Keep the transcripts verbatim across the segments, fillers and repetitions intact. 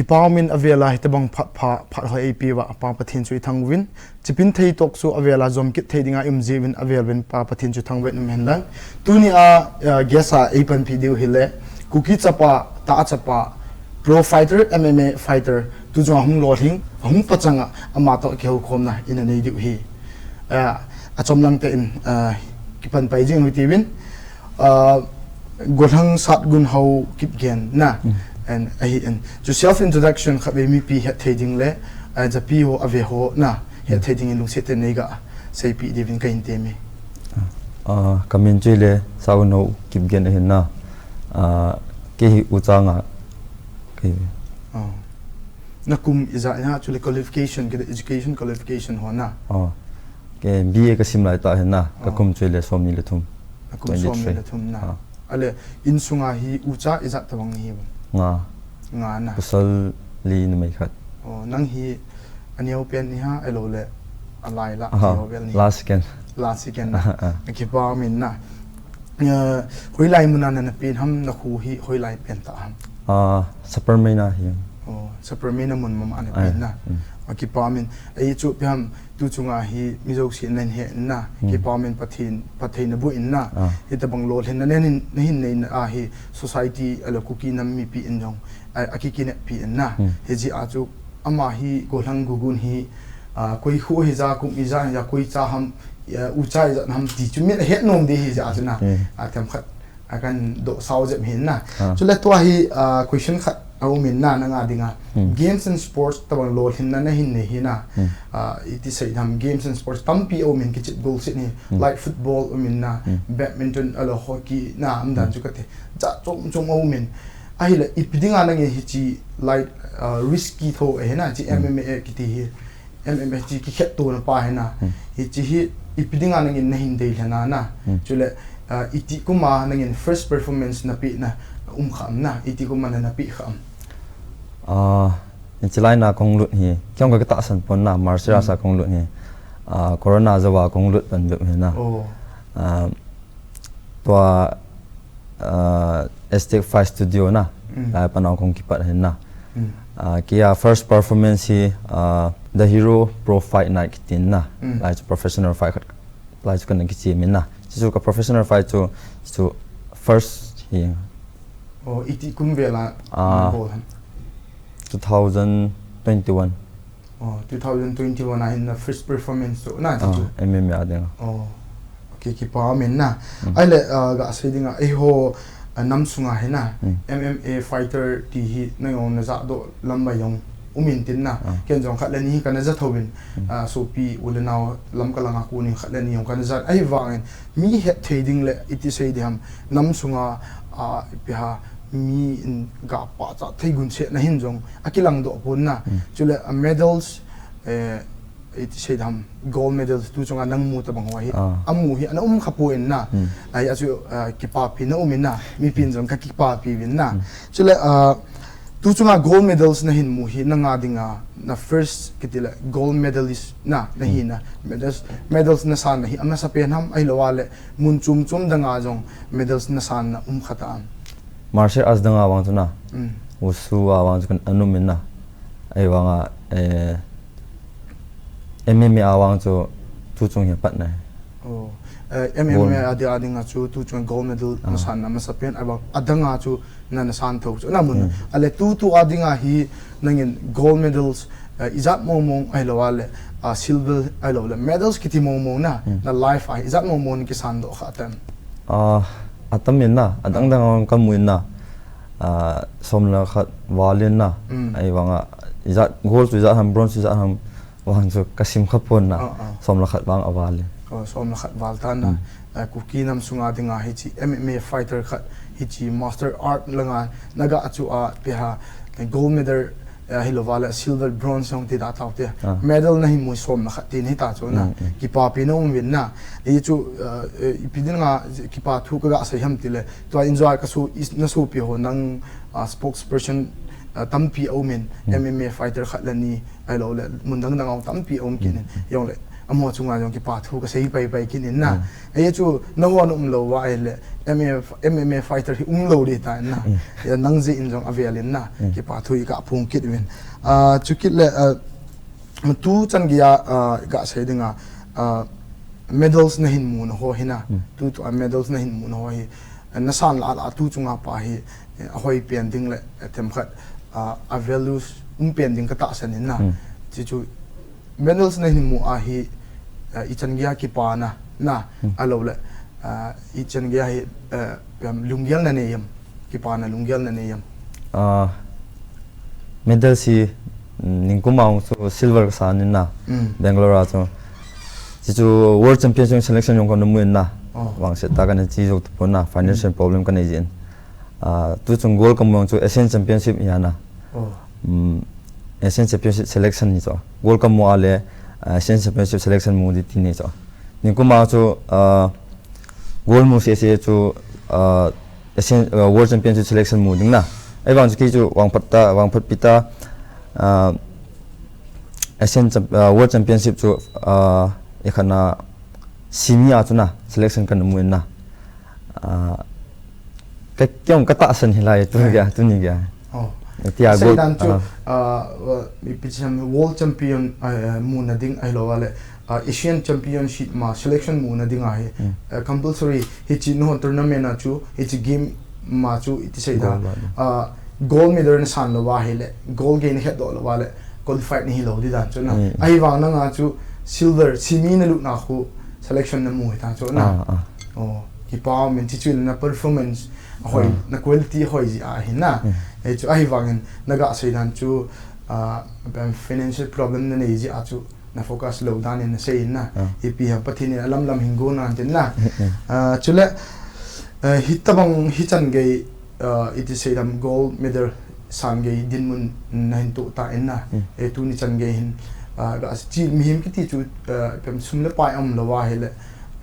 Pa min avel a hitabang phat pha, phat hoi eipe uva, Pa Pathen chu ithangvah uvin. Chipin thei toh chu avel a jom kit thei dinga i um jiuvin, avel uvin Pa Pathen chu thangvah in um hen lang. Tuni a, uh, guest a eipanpi diu hile, Kuki chapa, ta chapa, pro fighter, M M A fighter, tu jong ahung lolhing, ahung pachang a, ama toh kihoukhomna ina nei diu ahi. Uh, achom lang tah in, uh, kipan pai jing u hite uvin. Uh, Golhang Satgunhao Kipgen na. Mm. And ahi in. Chu self introduction khat vei mipi het thei ding le, uh, japi ho ave ho na. Het thei ding in lungset tah in nei ga seipi diuvin kahin temme. Ah, ka min chu hile Satgunhao Kipgen ahin na. Ah, kei hi ucha nga. Kei. Ah. Na kum ijat na, chule qualification, kei education qualification ho na. Ah. Kei B A ka sim lai tah ahin na. Ka kum chu hile somni le thum. Ka kum somni le thum na. Ah. Ale, insunga hi ucha ijat tabang nahi uvem? Nga. Nga na. Pasal li numei khat. Oh, nang hi aneo pen nahi ham, ahilou le alai la, aha, aneo pen nahi ham? Last second. Last second na. Aha, ah. Kipa um in na. Eh, hoilai mun a na pen ham, na kho hi hoilai pen tah ham? Ah, Sapermeina hi. Oh, Sapermeina mun mama a na pen na. Mm. Kipa um in. Ahi chu ipi ham, tu chunga hi mi jouse nahin he in na, hmm, kipa um in Pathen, Pathen na bu in na, ah, hitabang lolhinna nahin, nahin nei na ahi society ahilou Kuki nam mipi in jong, a, akikineppi in na. Hmm. Hijeh a chu ama hi Golhang Gugun hi, ah, koi kho hija, kum ija hija, koi cha ham, ah, ucha ija ham ti chu min ahet nom ding hijeh a chu na. Hmm. Ah, themkhat akan doh sao jep hin na. Ah. Chule tua hi, ah, question khat aum in na, nanga dinga. Hmm. Games and sports tabang lolhinna nahin nei hi na. Hmm. Ah, iti sei ding ham, games and sports tampi aum in kichep golset hi. Hmm. Like football um in na, hmm, badminton ahilou hockey na, um dan chu kati. Jat chom chom aum in. Ahile, ipi dinga nangin hiche, like, ah, risky tho ahi na, hiche, hmm, M M A kiti hi. M M A hiche kikhetto na pa hi na. Hmm. Hiche hi ipi dinga nangin nahin deilhen a na. Hmm. Chule, ah, iti kum a nangin first performance napeh na um kha am na. Iti kum a na, napeh kha am? Ah, hiche line a kahung lut hi. Kei jong ka, ka tahsan pon na, martial arts a kahung lut hi. Ah, corona jou a kahung lut pan bep hi na. Oh. Ah, tua, ah, Aztec Fight Studio na, hmm, lai pan a kahung kipat hin na. Hmm. Ah, kei a first performance hi, ah, The Hero Pro Fight Night kitin na. Hmm. Lai chu professional fight khat, lai chu kana kichem in na. Chu chu ka professional fight chu, chu first hi. Oh, iti kum vel a, ah, bol ham? Two thousand twenty-one. Oh, two thousand twenty-one a hin na first performance chu na, ah, chu chu. M M A a dinga. Oh, okay, kipa um in na. Hmm. Ahile, ah, ga sei dinga, eiho, ah, nam sunga hi na, hmm, M M A fighter ti hi nangin na jahdoh lam mai jong um in tin na. Ah. Ken jong khat le ni hi kana ja tho in, hmm, ah, sopi u le nao lamkai langa kon in khat le ni jong kana ja. Ahivangin, mi het thei ding le iti sei ding ham, nam sunga, ah, ipi ham, mi in ga pachat thei gunsetna hin jong akilang doh pon na. Hmm. Chule, ah, medals, eh, iti sei ding ham, gold medals tu chunga nang mu tabang ho hi. Ah. Amu hi ana um kha pon na. Hmm. Ahi a chu, ah, kipapi na um in na. Mipin jong ka kipapi uvin na. Hmm. Chule, ah, tu chunga gold medals nahin mu hi nanga dinga na first kiti le gold medalist na, nahi na. Hmm. Medals, medals nasan na hi amasapen ham, ahilou le mun chom chom danga jong medals nasan na um kha ta am? Martial arts danga vang chu na. Hmm. Wushu a vang chu kana um in na. Ahivanga, eh, M M A a vang chu tu chung hi pat na. Oh. Eh, M M A a di-, a dinga chu tu chung gold medal, ah, nasan na amasapen, ahivang adanga chu na, nasan tho chu na mun. Hmm. Ahile tutu a dinga hi nangin gold medals, eh, ijat mong mong ahilou le, ah, silver ahilou le medals kiti mong mong na, hmm, na life a ijat mong mong kisan doh kha tam? Ah, atam in na, adang dang a kamu in na, ah, som le khat val in na, hmm, ahivanga, ijat gold chu ijat ham, bronze chu ijat ham, vang chu kasim kha pon na, ah, ah, som le khat vang aval in. Oh, som le khat val ta na. Hmm. Eh, Kuki nam sunga dinga hiche M M A fighter khat, hiche martial art langa naga chu a pe ha, gold medal, eh, ahilou le silver, bronze jong ti da tau te. Ah. Medal nahin mu som le khat ti nahi ta chu na. Hmm, hmm. Kipapi na um uvin na. Hichu, eh, eh, ipi dinga kipa thu kaga sei ham ti le, tua enjoy ka su, is, na supi ho nang, ah, spokesperson, ah, tampi aum in, hmm, M M A fighter khat le ni, ahilou le, mun dang dang a tampi aum kit in, hmm, jong le, amaho chunga jong kipa thu kasei pai pai kit in na. Ahi chu nangho na umlou va ahile M M A, M M A fighter hi umlou ding ahitai na. Nang jeh in jong avel in na. Kipa thu hi kaphong kit uvin. Ah, chukit le, ah, tuchan geiya, ah, kasei dinga, ah, medals nahin mu na ho hi na. Tutua medals nahin mu na ho hi. Nasan lah lah tu chunga pa hi, eh, ahoi pen ding le, eh, themkhat, ah, a values um pen ding katahsan in na. Chuchu medals nahin mu a hi, eh, ichan geiya kipana, na, ahilou le, ah, ichan geiya hi, eh, lunggel nanei em, kipana lunggel nanei em. Ah, medals hi, mm, ningkum a chu silver kasan in na, Bangalore a chu. Chuchu World Championship selection jong kana mu in na. Vangset tah kana che jou tapon na, financial problem kanei jeh in. Ah, tuchung gold kamu chu Asian Championship hi a na. Mm, Asian Championship selection hi chu. Gold kamu a le, ah, Asian Championship selection mu ding ti nei chu. Ningkum a chu, ah, gold mu sese chu, ah, Asian, ah, World Championship selection mu ding na. Ahivang chu kei chu vangphat tah, vangphat pi tah, ah, Asian Champ-, ah, World Championship chu, ah, ikhat na semi a chu na selection kana mu in na. Ah, ka, kei jong katahsan hi lai tu geiya, tuni geiya. Tia kasei dan chu, ah, ah, ipi ham World Champion, ah, mu na ding ahilou le, ah, Asian Championship ma selection mu na ding ahi, ah, compulsory hiche nahon tournament a chu, hiche game ma chu iti sei da, ah, gold medal nasan lou va ahile, gold gei nahet doh lou va le, qualified nahi lou ding dan chu na. Ahivang nanga chu silver, semi nalut na khu selection namu hita chu na. Oh, kipa um in chuchu le na performance ahoi, na quality ahoi jeh ahi na. Hichu ahivang in naga sei dan chu, ah, financial problem nanei jeh a chu na focus lou dan in nasei in na. Ipi ham Pathen in alam lam hin gon nan tin na. Ah, chule, eh, hitobang hichan gei, ah, iti sei dam gold medal san gei dinmun nahin toh tan na. Eh, tuni chan gei hin, ah, ga chi mihem kiti chu, ah, ipi ham sum le pai aum lou va ahile,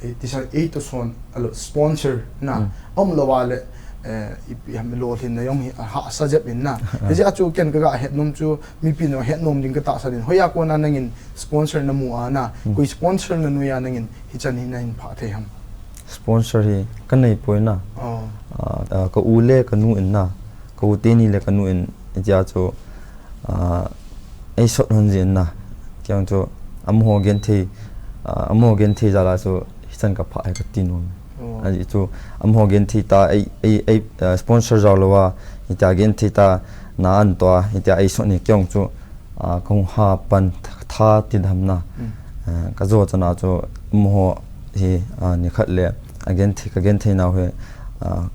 eh, iti sei ei to son alo sponsor na. Aum lou va le, eh, ipi ham lolhinna jong hi ahahsa jep in na. Hijeh a chu ken kaga het nom chu mipi nung het nom ding katahsan in. Hoiya kona nangin sponsor namu a na. Koi sponsor nanoi a nangin hichan hi nahin phah thei ham? Sponsor hi kanei poi na. Ah, ah, ka u le kanu in na. Ka u teni le kanu in, hitia chu, ah, ei sot hon jin na. Kei jong chu amaho genthei, ah, amaho genthei jal a chu hichan kaphah ahi kati nom. Ajeh chu amaho genthei tah a ei, ei, ei, ah, sponsor jal lou a, hitia genthei tah a na ahin toh a, hitia ei sot hi kei jong chu, ah, kahung hapan tha, tha ti dam na. Ah, kajo chan a chu amaho hi, ah, nikhat le agenthei, kagenthei nau hi, ah,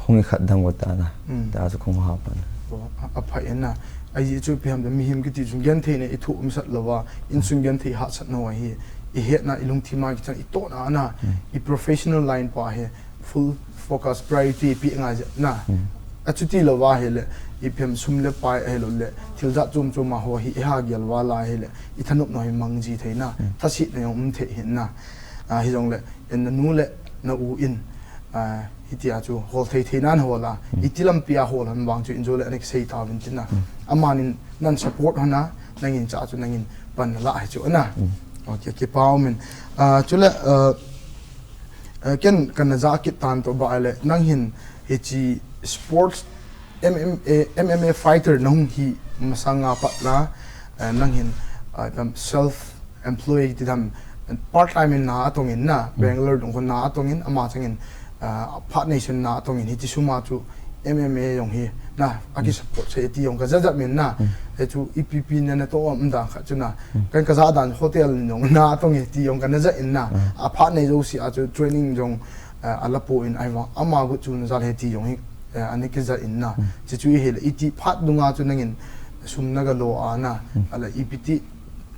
hung ikhat dam got ta na. Tia chu kahung hapan. Oh, a, aphai na. Ajeh chu ipi ham da mihem kiti chu genthei na ithoh umsah lou va, insung genthei hahsat nau ahi. Ihet na, ilungthim a kichang, itoh na na, i professional line pa hi. Full focus, priority pi ngai jeh na. Achuti lou va ahile, ipi ham sum le pai ahilou le, thil jat chom chom a ho hi, iha gel va la ahile, ithanop nau hi mang ji thei na, thasetna jong um thei hin na. Ah, hijongle, in nanu le na u in, ah, hitia chu hol thei thei nan hol a, iti lampi a hol ham vang chu in jo le ana kisei tauvin tin na. Amanin nan support hon a, nangin cha chu nangin pan la hi chu na. Okay, kipa um in. Ah, chule, ah, Eh, ken kana ja kit tan toh ba le, nang hin hiche sports M M A, M M A fighter nahung hi masanga pat na, eh, nang hin, ah, self employed ti dam, part time in na atong in na, Bangalore dung khun na atong in, ama chang in, ah, phat nei sun na atong in, hiche sum a chu M M A jong hi na, aki support se ti jong kaja ja min na. Hichu ipi pi na natoh um dan khat chu na. Kan kaja dan hotel in jong na atong e ti jong kana ja in na. Aphat nei jouse a chu training jong, eh, ala po in ahivang ama gu chu na ja le ti jong hi, eh, ani kaja in na. Chuchu hile iti phat dunga chu nangin sum naga lo a na. Ahile ipi ti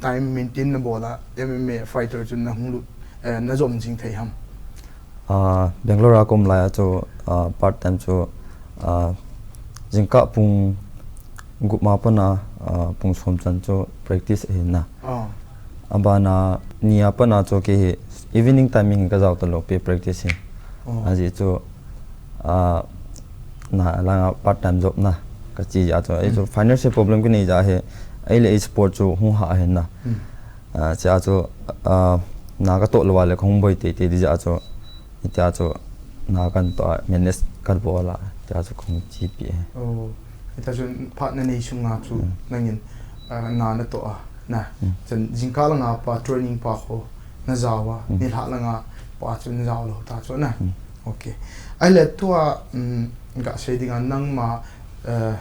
time maintain nabol a M M A fighter chu nahung lut, eh, najom jing thei ham? Ah, Bangalore a kaum lai a chu, ah, part time chu, ah, jingkah pung gup ma pat na, ah, pung som chan chu practice ahi na. Abana ni a pat na chu kei hi evening timing hi kajao talou pi practice hi. Ajeh chu, ah, na langa part time job na kache a chu, ei chu financial problem kinei ja hi, ei le ei sport chu hung ha ahi na. Ah, chea chu, ah, na katoh lou a le kahung boi teitei di jeh a chu, hitia chu na katoh a, manage kabol a, tia chu kahung chepi e. Oh, hitia chu phat nanei sunga chu nangin, ah, na natoh a, na. Chan jingkah langa pa training pa kho najao a, nilhah langa pa chu najao lou ta chu na. Ok. Ahile tua, um, gasei dinga nangma, eh,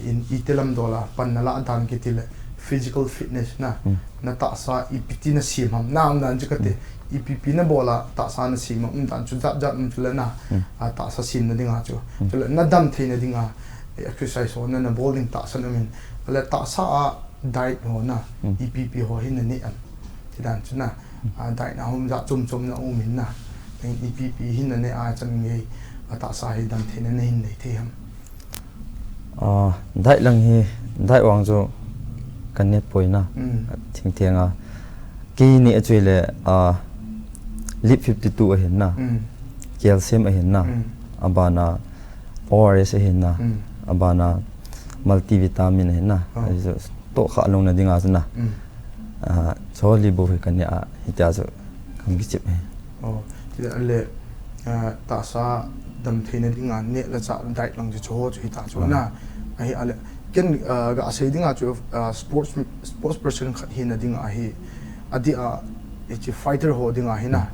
in iti lam dola pan nalah dan kiti le physical fitness na, natahsa ipi ti nasem ham, na umdan chu kati, ipi pi nabol a tahsa nasem ham, umdan chu jat jat um chule na, a tahsa semna dinga chu. Chule nadam theina dinga, eh, exercise ho na, nabol ding tahsa namin. Ale tahsa a diet ho na, ipi pi ho hi nanei am. Tidan chu na, a diet na hom jat chom chom na um in na. Ipi pi hi nanei a chan gei, a tahsa hi dam theina nahin nei thei ham. Ah, diet lang hi, diet vang chu kanei poi na. Thing theng a. Kei neh chu le, ah, Lip fifty-two ahin na. Calcium ahin na. Abana O R S ahin na. Abana multivitamin ahin na. Ahi chu tohkhah louna dinga chu na. Ah, chule bou hi kanei a, hitia chu kakichep e. Oh, ti le, ah, tahsa dam theina dinga neh le chah diet lang chu chuho chu hita chu na. Ahi ale, ken, ah, gasei dinga chu, ah, sports, sports person khat hina dinga hi, adeh a, hiche fighter ho dinga hi na.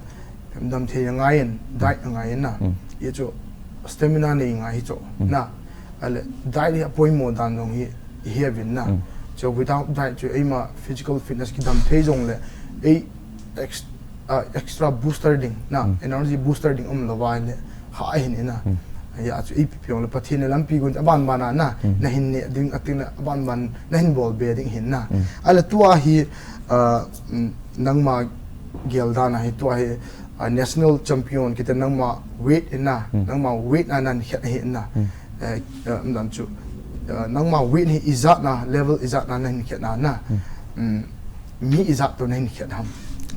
Dam theina ngaiyin, diet ngaiyin na. Hichu stamina nei ngai hi chu na. Ale, diet hi apoimo dan jong hi, iheuvin na. Chu without diet chu eima physical fitness kidam thei jongle, ei ex-, ah, extra booster ding na, energy booster ding umlou va le, ha ahin na. Ahi a chu ipi pi jongle Pathen in lampi gon aban ban a na, nahin neh ding ating le aban ban nahin bol be ding hin na. Ale tua hi, ah, mm, nangma gel dan a hi tua hi, ah, national champion kiti nangma weight in na, nangma weight na nahin khet ahin na. Eh, eh, umdan chu, eh, nangma weight hi ijat na, level ijat na nahin khet na na. Mm, mi ijat toh nahin khet ham.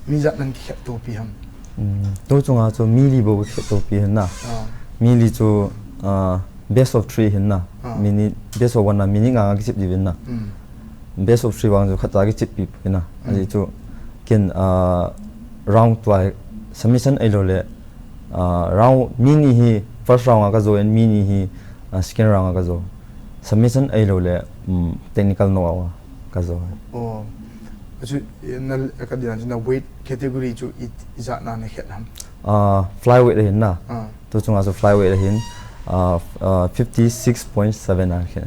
Mi ijat nahin kikhet topi ham. Tu chunga chu mi li bou kikhet topi hin na. Mi li chu, ah, best of three hin na. Minute, best of one na minute nga nga kichep diuvin na. Best of three vang chu khat cha kichep pi poi na. Ahi chu ken, ah, round tua hi submission ahilou le, ah, round mi ni hi first round a kajo in mi ni hi, ah, second round a kajo. Submission ahilou le, um, technical knockout a kajo. Oh. Achu, eh, na, ka dian na weight category chu i, ijat na nakhet ham? Ah, flyweight ahin na. Tu chunga chu flyweight ahin, ah, f-, ah, fifty-six point seven a khet.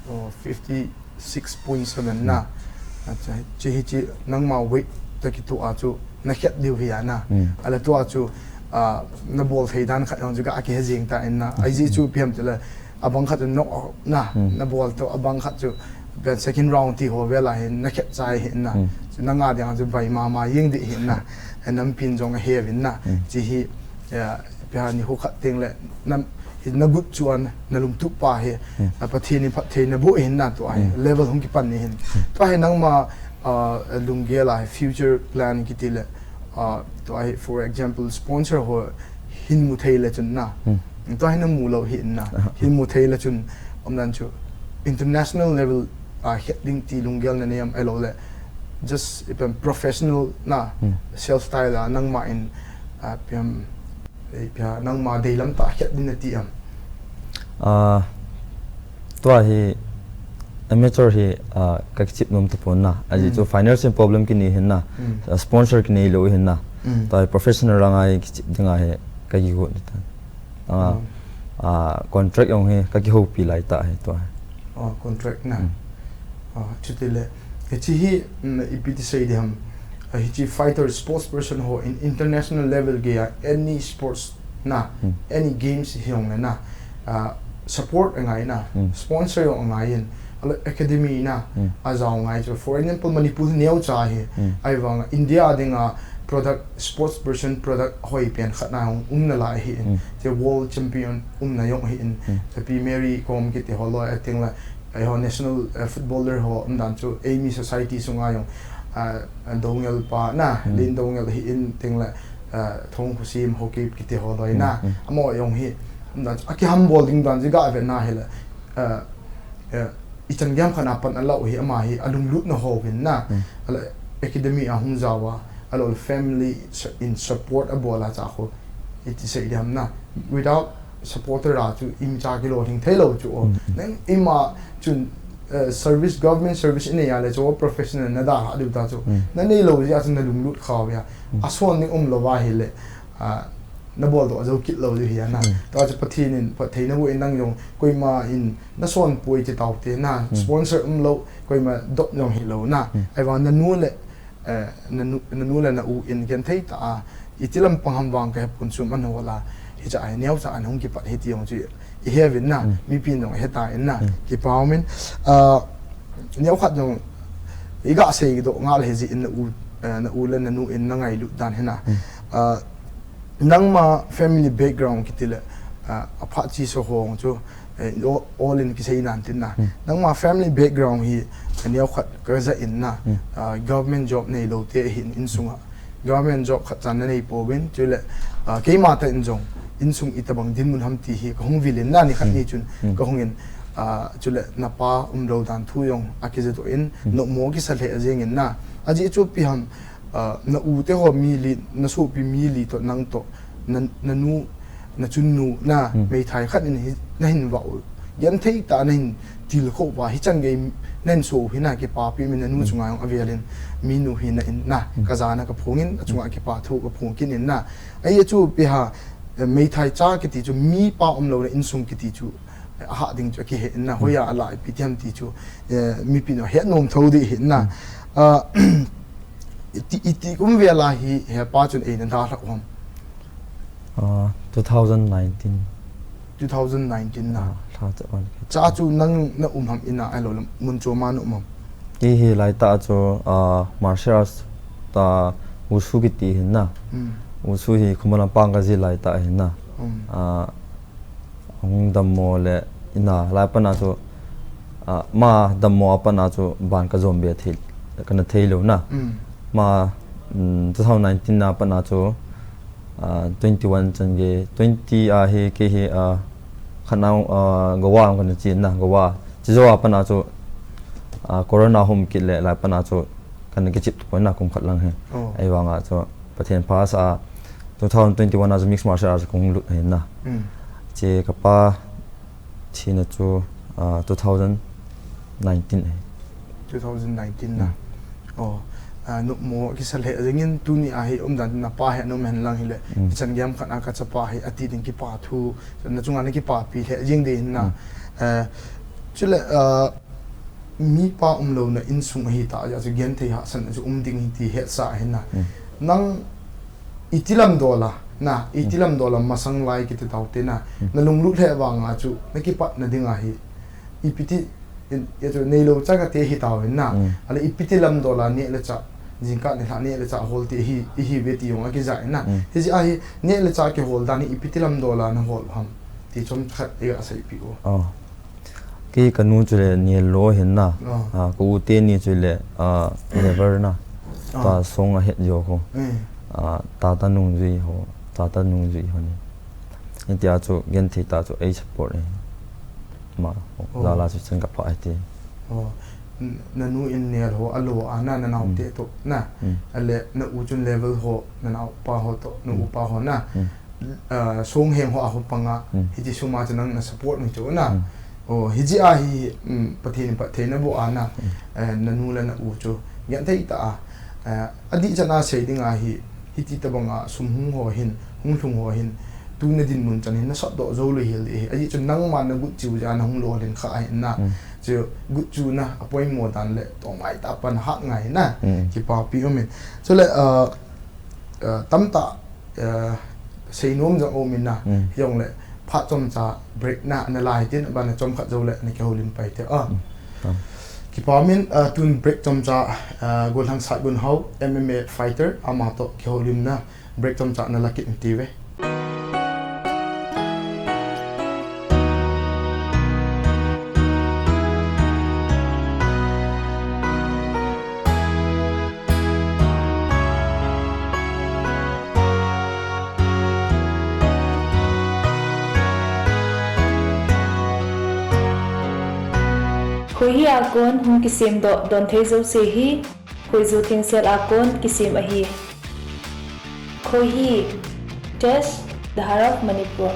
Oh, fifty-six point seven na. Acha, hiche hiche nangma weight toh kitoh a chu nakhet diu hi a na. Ale tua chu, ah, nabol thei dan khat jong chu kakihe jing tan na. Ahi chu ipi ham tile, abang khat chu knock out na, nabol toh, abang khat chu pen second round ti ho vel a hin nakhet chai hin na. Chu nanga dinga chu bai mama jeng ding hin na. Nampin jong aheuvin na. Hiche hi, eh, ipi ham, nikho khat teng le, na, hi nagot chu a, nalungtup pa hi, a Pathen in phatthei naboh hin na tua hi, level hung kipan ni hin. Tua hi nangma, ah, lunggel a hi future plan kiti le, ah, tua hi, for example, sponsor ho hin mu thei le chun na. Tua hi namu lou hin na. Hin mu thei le chun, umdan chu international level a khet ding ti lunggel nanei am ahilou le, just ipi ham professional na, self style a nangma in, ah, ipi ham, ipi ham nangma deilam tah a khet ding nati am? Ah, tua hi amateur hi, ah, kakichep nom tapon na. Ahi chu financial problem kinei hin na. Ah, sponsor kinei lou hin na. Tua hi professional rang a hi kichep dinga hi kakigot ni ta. Ah, ah, contract jong hi kakihoupi lai ta hi tua hi. Oh, contract na. Ah, chuti le. Hiche hi, mm, ipi ti sei di ham. Ah, hiche fighter sports person ho in international level gei a any sports na, any games hi jong le na. Ah, support angai na, sponsor jong angai in. Ahilou academy na, ajao ngai chu. For example, Manipur hi neocha hi. Ahivang India dinga product, sports person product hoi pen khat na jong um nalai hi in. Hiche world champion umna jong hi in. Hiche Mary Kom kiti ho loi ating le, eiho national, eh, footballer ho umdan chu eimi society sunga jong, ah, Doungel pa na, Lin Doungel hi in ting le, ah, Thongkhusim Haokip kiti ho loi na. Amaho jong hi umdan chu akihambol ding dan chu gave na hi le, ah, eh, ichan gei ham khat na pan alah u hi ama hi alunglutna ho vin na. Ahile academy a hung jao a, alou family in support abol a cha kho, iti sei diam na. Without supporter a chu imacha kilolhing thei lou chu o. Nang ima chun, eh, service, government service inei a le chu professional na dalha diu ta chu. Na nei lou jeh a chu na lunglut kha ve a. Ason ni um lou va hile, ah, na bol doh jou kit lou diu hi a na. Tua chu Pathen in phatthei na boh in nang jong koima in na son poi ti tau te na. Sponsor um lou, koima dop jong hi lou na. Ahivang na nu le, eh, na nu, na nu le na u in genthei tah a, iti lampang ham vang ka he pon sum an hol a, hicha a neocha a hung kipat hi ti jong chu i he uvin na, mipi in jong he ta in na, kipa um in, ah, neokhat jong i ga sei doh ngal he ji in na u, eh, na u le na nu in na ngailut dan hi na. Ah, nangma family background kiti le, ah, aphat chi so hong chu, eh, all, all in kisei nan tin na. Nangma family background hi, eh, neokhat ka ja in na, ah, government job nei lou te hin insung a. Government job khat chan na nei pouvin, chule, ah, keima tah in jong, insung itobang dinmun ham ti hi ka hung vil in na, ni khat ni chun ka hung in, ah, chule na pa um lou dan thu jong a kija doh in, nopmo kisa lheh jeng in na. Ajeh chu ipi ham, ah, na u te ho mi li, na sopi mi li toh nang toh, na, na nu, na chun nu, na meithai khat in hi, na hin vah u. Genthei tah a na hin tilkhou va, hichan gei na hin so u hi na kipapi um in na nu chunga jong avel in, mi nu hi na in na, ka jana ka phong in, achunga kipa thu ka phong kit in na. Ajeh chu ipi ham, eh, meithai cha kiti chu, mipa um lou na insung kiti chu, eh, aha ding chu akihe in na, hoiya ala ipi ti ham ti chu, eh, mipi in he nom thou ding hi na. Ah, iti, iti kum vel a hi, he pa chun eina dalha u ham? Ah, two thousand nineteen. Two thousand nineteen na. Ah, lha cha wan. Cha chu nang na um ham in na, ahilou le mun chom a na um ham? Kei hi lai tah chu, ah, martial arts tah, wushu kiti hin na. Wushu hi khuma lampang ka ji lai tah hin na. Ah, hung dammo le in na, lai a pat na chu, ah, ama dammo a pat na chu ban ka jom be thei, ka na thei lou na. Ama, mm, two thousand nineteen a pat na chu, ah, twenty one chan gei, twenty a hi kei hi, ah, khat na, ah, Goa ka na che na, Goa. Chujou a pat na chu, ah, corona hung um kit le, lai a pat na chu ka na kichip tu poi na kum khat lang hi. Ahivang a chu Pathen pha sa a, two thousand twenty one a chu mixed martial arts ka hung lut hi na. Che ka pa thina chu, ah, two thousand nineteen ahi. Two thousand nineteen na. Oh, ah, nopmo kisa lheh jeng in, tuni a hi umdan na pa hi na um hen lang hile, ichan gei ham khat a ka chapa hi ati ding kipa thu, na chunga na kipapi lheh jeng ding hin na. Eh, chule, ah, mipa um lou na insung ahi tah jeh chu genthei hahsatna chu um ding hi ti hetsa hin na. Nang iti lam dol a, na, iti lam dol a masang lai kiti tau te na. Na lunglut lheh vang a chu, na kipat na ding a hi. Ipi ti, in, ya chu neilou cha ka te hi tau hin na. Ale ipi ti lam dol a neh le chah, jingkah nilhah neh le chah hol ti hi, ihi ve ti jong a kija in na. Hijeh a hi, neh le chah kihol dan hi ipi ti lam dol a na hol u ham? Ti chomkhat i ga seipeh u. Kei ka nu chule neh lou hin na. Ah, ka u teni chule, ah, level na. Ta song a het jo ho. Ah, tata nungjui ho. Tata nungjui ho ni. Hitia chu genthei tah chu ei support e. Ama, jal a chu chan ka pha e ti. Oh, n-, na nu in neh ho, alou a na, na nao te toh na. Ale na u chun level ho, na nao pa ho toh, na u pa ho na. Ah, song heng ho a ho pang a, hiti sum a chu nang na support mi chu na. Oh, hijeh a hi, mm, Pathen in phatthei na boh a na, eh, na nu le na u chu genthei tah a, eh, adih chan a sei ding a hi, hiti tobang a sum hung ho hin, hung lhung ho hin, tu na dinmun chan hin na sot doh jou lou hel ding hi. Ajeh chu nangma na gut chu jeh a na hung lolhing kha ahi na. Chu gut chu na apoimo dan le, tong ngai tah a pan hat ngai na. Kipapi um in. Chule, ah, ah, tamtah, eh, seinom jong um in na, hijongle phat chomcha break na, na lai tin, aban a chomkhat jou le, na kihoulim pai te, ah. Kipa um in, ah, tun break chomcha, ah, Golhang Satgunhao, M M A fighter, ama toh kihoulimna, break chomcha na la kit in ti ve. Khohia kon hung kisemdoh don thei jouse hi Khoiju thengsel a kon kisem ahi. Khoihi, Tesh, The Heart of Manipur.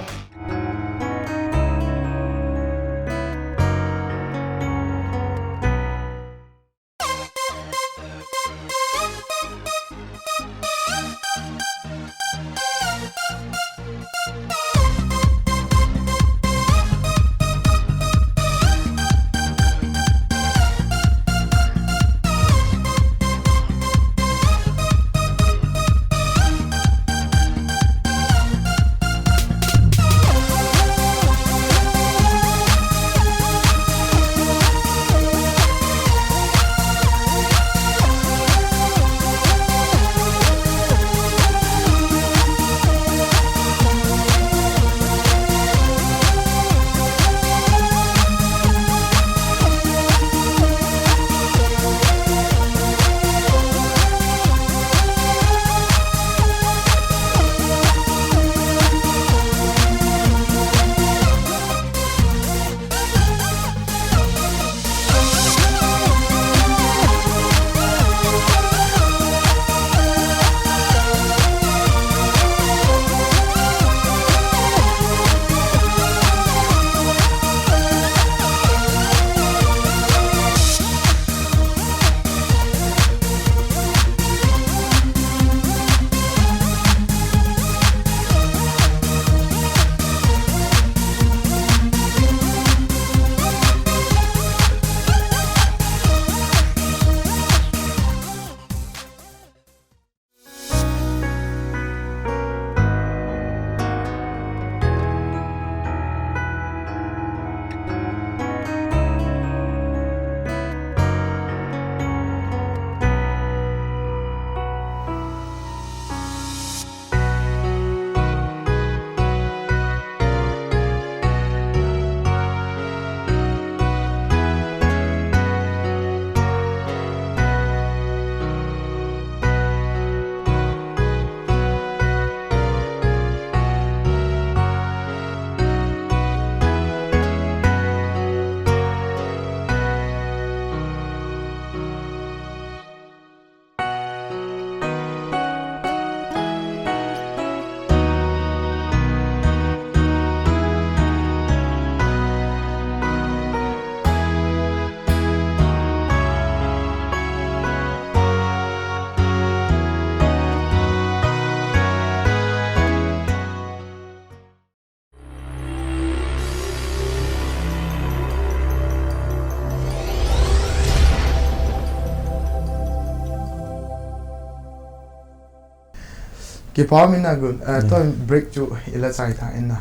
Kipa min a gun, eh, to break chu ila chai ta in na.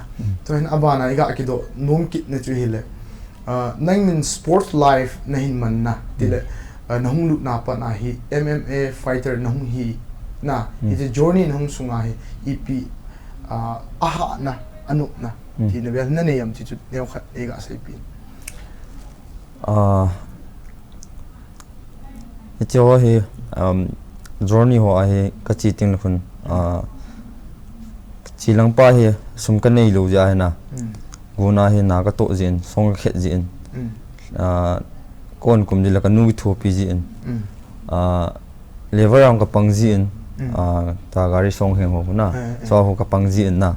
To in abana iga kidoh nom kit na chu hile. Ah, nang min sports life na hin man na, tile, ah, na hung lut na pat na hi M M A fighter na hung hi na, hiche journey na hung sunga hi, ipi, ah, ahahna, anopna, ti na bel na nei am ti chu neo khat iga seipi. Ah, Hiche ho hi, um, journey ho a hi kache teng le khun, ah, kache lang pa hi sum kanei lou jeh a hi na. Gun a hi na katoh jin, song kakhet jin. Ah, kon kum jin le kanu kithopi jin. Ah, level a kapang jin. Ah, ta gari song heng ho na. So ho kapang jin na.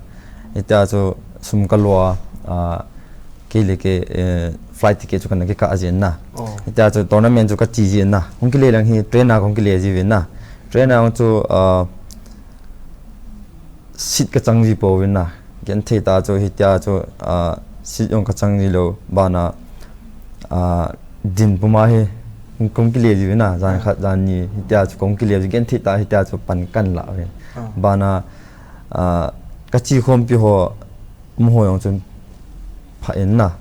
Hitia chu sum kalo a, ah, Kei le kei, eh, flight ticket chu kana kikah jin na. Hitia chu tournament chu kache jin na. Hung kile lang hi train a hung kile ji vin na. Train a chu, ah, seat kachang ji pouvin na. Genthei ta chu hitia chu, ah, seat jong kachang ji lou bana, ah, din puma hi hung kile ji vin na. Jan khat jan ni hitia chu hung kile ji genthei ta hitia chu pan kana la vin. Bana, ah, kache khompi ho Amaho jong chun pha in na.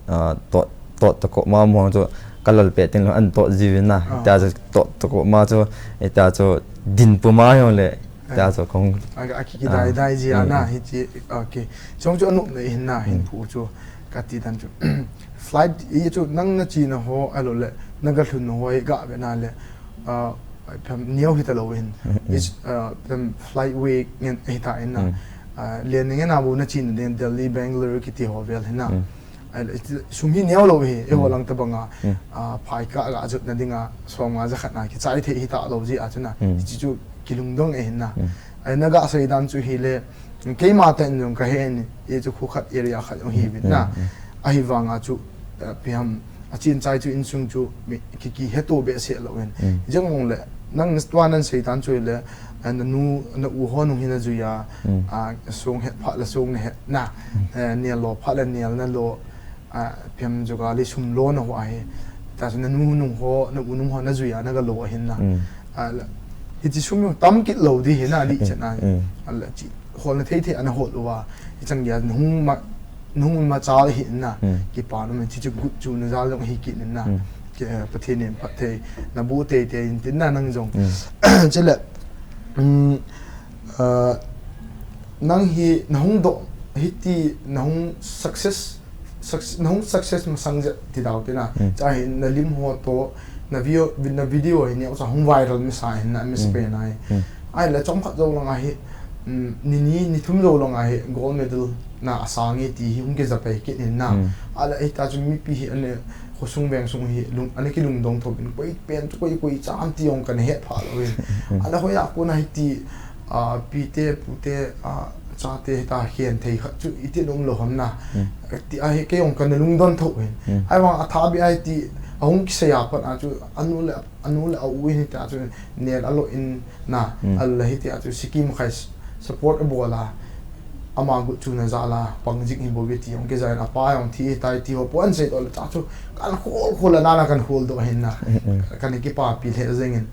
Ah, tot, tot tokoma amaho jong chu kalal peh teng le an tot ji vin na. Hitia chu tot tokoma chu, hitia chu din puma jong le. Hitia chu kong. A, a ki, kidai, dai ji a na, hichi, okay. Chong chu anop na hin na, hin phu chu kati dan chu. Flight, i chu nang na chena ho, alou le, na galhun na ho, i ga ve na le. Ah, Phem neo hita lou hin. Is, uh, phem flight way ngen hita in na. Uh, len ngen a bu na chena den Delhi, Bangalore kiti ho vel hin na. Ahile, sum hi neo lou hi, eiho lang tabanga, ah, phai kah ga jotna dinga, som nga ja khat na kichai thei hita lou jeh a chu na, hiche chu kilungdong ahi na. Ahile, na ga sei dan chu hile, keima tah in jong ka he in, hiche khu khat area khat jong hi vin na. Ahivanga chu, eh, ipi ham, a chin chai chu insung chu mi, ki, kiheto behseh lou in. Jeng mong le, nang tua nan sei dan chu le, eh, na nu, na u ho nung hi na jui a, ah, song het phat le song na het na, eh, nial lo phat le nial na lo, ah, ipi ham joga le sum lo na ho ahi. Ta chu na nu nung ho, na u nung ho na jui a na ga lo ahin na. Ah, la, hiche sum jong tam kit lou di hi na di chan a. Ah, la chi, hol na thei thei ana hol uva. Hichan gei a na hung ma, na hung ma chal hi na. Kipa na ma chi chu gut chu na jal jong hi kit na. Ki, eh, Pathen in phatthei na bu tei tei in tin na nang jong. Chule, um, ah, nang hi na hung doh, hiti na hung success, suc-, na hung success masang jeh ti dau ti na. Cha hi na lim ho to, na video, na video hi neo cha hung viral masa hin na, masa pen ahi. Ahile chomkhat jou lang ahi, um, ni ni, ni thum jou lang ahi, gold medal na asang e ti hi hung kija pai kit in na. Ahile hita chu mipi hi ana khosung vengsung hi lung, ana kilungdong thou in koi pen chu koi, koi chan ti jong kana het pha lou in. Ahile hoiya kona hiti, ah, pite, pute, ah, chate hita khen thei khat chu iti nom lou ham na. Ti ahi kei jong kana lungdon thou in. Ahivang a tha beh ahi ti ahung kisei a pat a chu anu le, anu le a u in hita chu nel a lo in na. Ahile hiti a chu Sikkim khai s-, support abol a. Ama gut chu na jal a pang jing hi bou ve ti jong kija in apa jong thi tai ti ho po an sei to le cha chu kan khol khol a na na kan khol doh hin na. Kana kipapi lheh jeng in.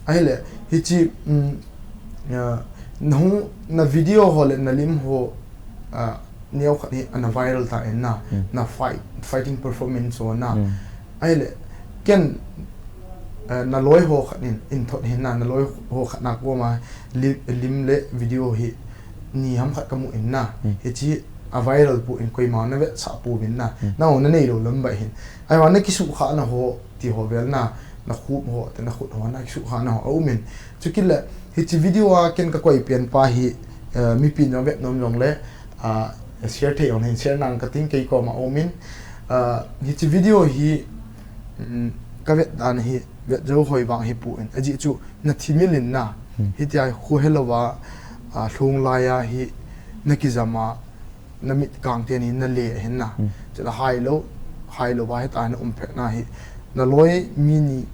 Ahile, hiche, um, ah, na hung, na video ho le na lim ho, ah, neo khat hi ana viral ta in na, na fight, fighting performance ho na. Ahile, ken, ah, na loi ho khat in, in thot hin na, na loi ho khat na koma li-, lim le video hi ni ham khat kamu in na. Hiche a viral pu in koima na vetsah pu vin na. Na ho na nei lou lam bai hin. Ahivang na kisuhkhah na ho, ti ho vel na, na khup ho, te na khut ho, na kisuhkhah na ho, aum in. Chukit le, hiche video a ken ka koi pen pa hi, eh, mipi na vet nom jong le, ah, share thei jong hin share nang ka ting kei koma aum in. Ah, hiche video hi, mm, ka vet dan hi, vet jou hoi vang hi pu in. Ajeh chu, na thimil in na, hitia khu helou va, ah, lhung lai a hi, na kijam a, na mit kang teni na le hin na. Chule hai lou, hai lou va hita na um phet na hi. Na loi mi ni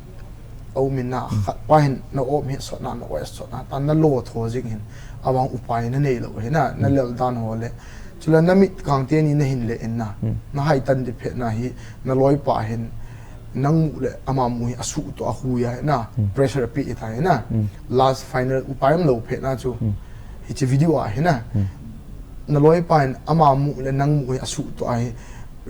aum in na khat pa hin na om hi sot na, na oi sot na, ta na lo tho jing hin. Avang upai na nei lou hin na, na lel dan ho le. Chule na mit kang teni na hin le in na. Na hai tan di phet na hi, na loi pa hin. Nang mu le ama mu hi asuh to a hui a na. Pressure api ta na. Last final upai um lou phet na chu. Hiche video a hi na. Na loi pa in ama mu le nang mu hi asuh to a hi,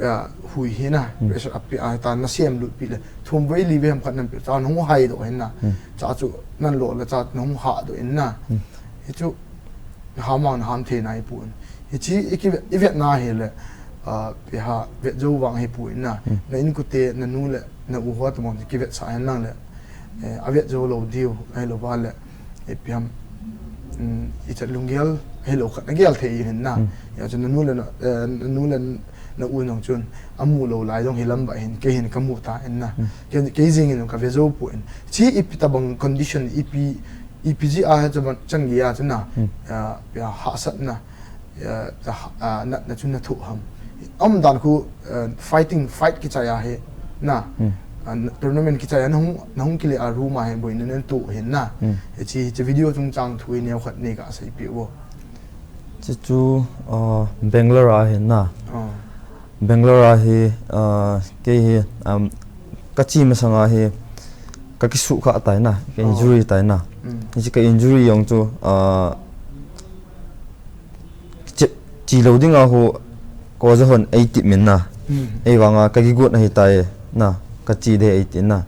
ah, hui hi na. Pressure api a ta na sem lut pi le. Thum vei li vei ham khat nam pi ta na hung hai doh hin na. Cha chu nan lo le cha na hung ha doh in na. Hichu ham vang ham thei nai pu in. Hiche i ki, i vet na hi le, ah, ipi ham vet jou vang hi pu in na. Na inkote, na nu le, na u ho ta mong ki vetsah hin nang le. Eh, a vet jou lou diu, ahilou va le, eh, ipi ham, mm, i chat lunggel, ahilou khat na gel thei hin na. Hijeh chun na nu le na, eh, na nu le na u nung chun, amu lou lai jong hi lam ba hin, kei hin kamu ta in na. Kei, kei jing in ka vet jou pu in. Hiche ipi tabang condition, ipi, ipi jeh a chu ban chang gei a chu na, ah, ipi ham hahsat na. Ah, ah, na, na chu na thu ham. Aum dan khu, ah, fighting, fight kichai a hi, na. Ah, tournament kichai a na hung, na hung kile a room a hi boina na tu hin na. Hiche, hiche video chungchang thu hi neo khat nei ka sei pi vo. Hiche chu, ah, Bangalore a hi na. Bangalore a hi, ah, kei hi, um, ka chi masang a hi, ka kisuhkhah tai na, ka injury tai na. Hiche ka injury jong chu, ah, Chi, chi lou ding a hu, ko ja hon ei tip min na. Ei vang a ka kigot ahi tai na, ka chi de ei ti na.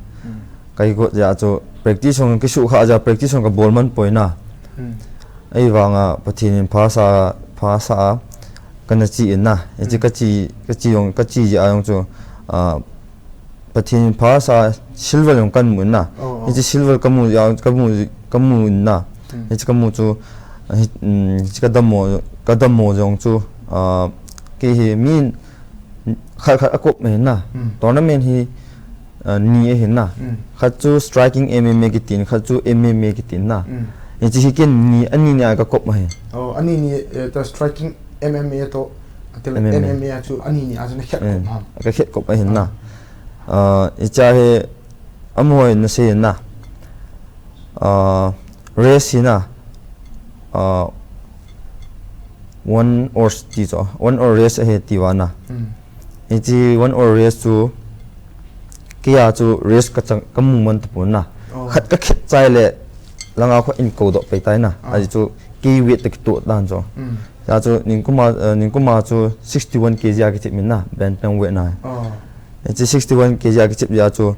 Ka kigot ja chu practice hong kisuhkhah ja practice hong ka bol man poi na. Ei vang a Pathen in pha sa, pha sa a, ka na chi in na. Ei chi ka chi, ka chi jong, ka chi ja jong chu, ah, Pathen in pha sa silver jong kan mu in na. Oh, oh. Hiche silver ka mu jong, ka mu, ka mu in na. Hmm. Hiche ka mu chu, ah, hi, um, hiche ka dammo, ka dammo jong chu, ah, kei hi mi in, khat khat a kop ahi na. Hmm. Tournament hi, ah, ni ahi na. Hmm. Khat chu striking M M A kitin, khat chu M M A kitin na. Hmm. Hichi hi ken ni, ani ni a ka kop ahi. Oh, ani ni, eh, ta striking M M A to, atil M M A. M M A chu ani ni a chu na khet kop ham. Ka khet kop ahi na. Ah. Ah, hicha hi, amaho na sei na. Ah, race hi na. Ah, one hour ti chu, one hour race ahi ti va na. Hmm. Hichi one hour race chu, kei a chu race ka chang, ka mu man tapon na. Oh. Khat ka khet chai le, langa kho in ko doh pai tai na. Ah. Ahi chu, kei weight ta kitoh dan chu. Hmm. Ahi chu, ningkum a, eh, ningkum a chu sixty-one K G a kichep min na, bantam weight na. Oh. Hichi sixty-one K G a kichep ahi chu,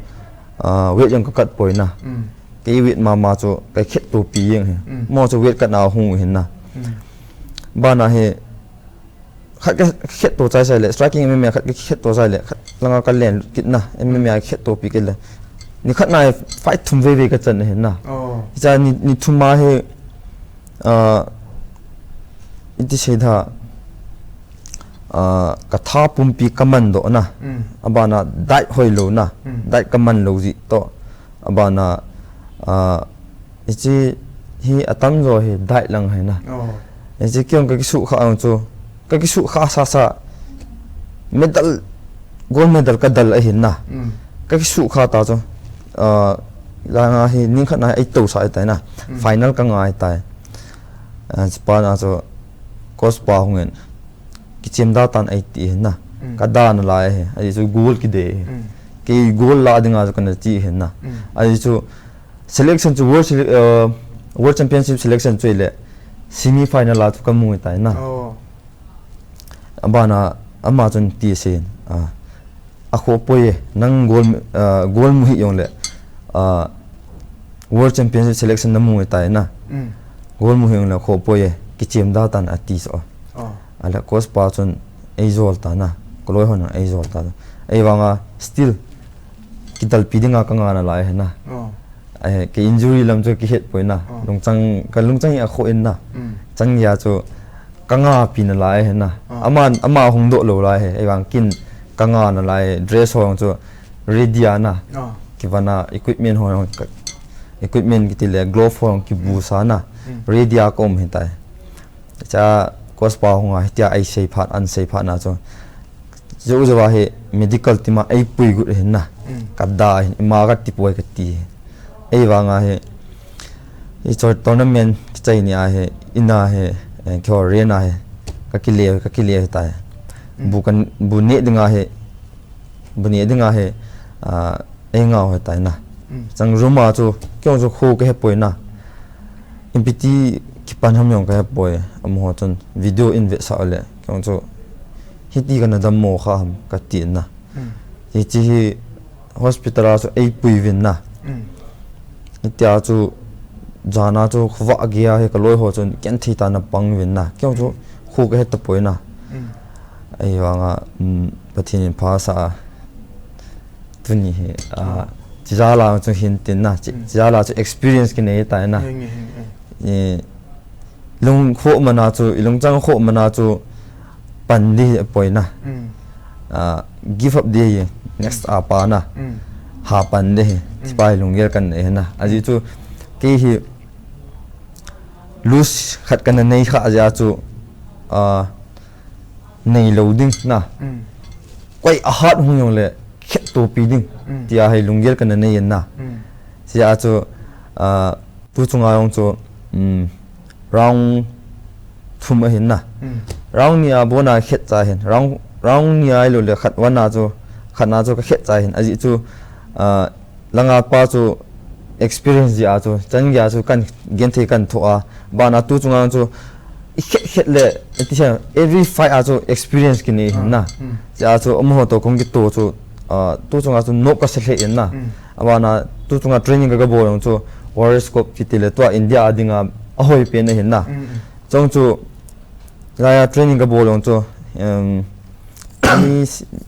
ah, weight jong ka cut poi na. Hmm. Kei weight mama chu, ka khetto pi jeng hi. Hmm. Mo chu weight cut na hung hin na. Hmm. Bana hi, khat ka khetto chai sai le, striking M M A khat ka khetto chai le, khat langa ka len kit na, M M A khetto pi kit le. Ni khat na hi fight thum vei vei ka chan ahi na. Oh. Hicha ni, ni thum a hi, ah, iti sei da, ah, ka tha pumpi ka man doh na. Mm. Abana diet hoi lou na. Mm. Diet ka man lou jeh toh. Abana, ah, hichi hi atam jo hi diet lang ahi na. Oh. Hichi kei jong ka kisukha ang chu. Ka kisukha sasa. Medal, gold medal ka dal ahi na. Mm. Ka kisukha ta chu. Ah, langa hi ning khat na hi ei tosa ahi tai na. Mm. Final ka ngai tai. Ah, chupa na chu coach pa hung in. Kichem da tan ei ti ahi na. Mm. Ka da nalai ahi. Ahi chu gold kidei ahi. Mm. Kei gold la dinga chu kana chi ahi na. Mm. Ahi chu selection chu world sele-, uh, world championship selection chu ile semi final a chu ka mu tai na. Oh. Abana ama chun ti asen. Ah. Akhoh poi e, nang gold, ah, gold mu hih jongle, ah, world championship selection na mu tai na. Mm. Gold mu hih jongle akhoh poi e, kichem da tan ati so. Oh. Ahile coach pa chun ei jol ta na, ka loi hon ei jol ta. Ei vanga still kidalpi dinga ka nga nalai ahi na. Oh. Ahi, ka injury lam chu kihet poi na. Oh. Lungchang, ka lungchang hi akhoh in na. Mm. Chang gei a chu ka nga pi nalai ahi na. Oh. Ama, ama hung doh lou lai ahi. Ei vang kin ka nga nalai, dress ho jong chu ready a na. Oh. Kivana equipment ho jong ka, equipment kiti le glove ho jong kibu sa na. Mm. Ready a ka um ahi tai. Cha coach pa hung a, hitia ei sei phat, an sei phat na chu. Jou jou a hi medical team a ei pui got ahi na. Mm. Ka da ahi, ima ka ti poi ka ti. Ei vanga hi, hi chu tournament kichai ni a hi, in a hi, eh, kho ren a hi, ka kile, ka kile ahi tai. Mm. Bu kan, bu ne dinga hi, bu ne dinga hi, ah, ei ngah ahi tai na. Mm. Chang room a chu, kei jong chu kho ka he poi na. Ipi ti kipan ham jong ka he poi, amaho chun video in vetsah le, kei jong chu hiti kana dammo kha ham ka ti na. Mm. Hichi hi hospital a chu ei pui uvin na. Mm. Hitia chu jan a chu khovah gei a hi ka loi ho chun genthei tah in ana pang uvin na. Kei jong chu kho ka he tapoi na. Mm. Ahivanga, um, Pathen in phasah a. Tuni hi, ah, ah, chijat a chu hin tin na, chi-, mm, chijat a chu experience kinei tai na. Henge, henge. Eh, lungkhoh man a chu, i lungchang khoh man a chu pan di hi apoi na. Mm. Ah, give up di hi, next, mm, a pa na. Mm. Ha pan di hi, mm, tipa hi lunggel kanei na. Ajeh chu, kei hi lose khat kana nei kha jeh a chu, ah, neilou ding na. Mm. Koi a hat hung jongle khettopi ding. Mm. Tia hi lunggel kana nei in na. Mm. Tia chu, ah, tu chunga jong chu, um, round thum ahin na. Mm. Round ni a bon a khet cha hin. Round, round ni a ahilou le khat vat na chu, khat na chu ka khet cha hin. Ajeh chu, ah, langa pa chu experience jeh a chu, chan gei a chu kan genthei kan thoh a, bana tu chunga chu i khet khet le, ti sa, every fight a chu experience kinei hin na. Ah, hmm. Jeh a chu amaho toh kong kitoh chu, ah, tu chunga chu nop kasa lheh in na. Hmm. Abana tu chunga training ka, ka bol jong chu Warriors Cup kiti le tua India a dinga ahoi pen ahin na. Hmm, hmm. Chong chu, Laiya training ka bol jong chu, em, mi,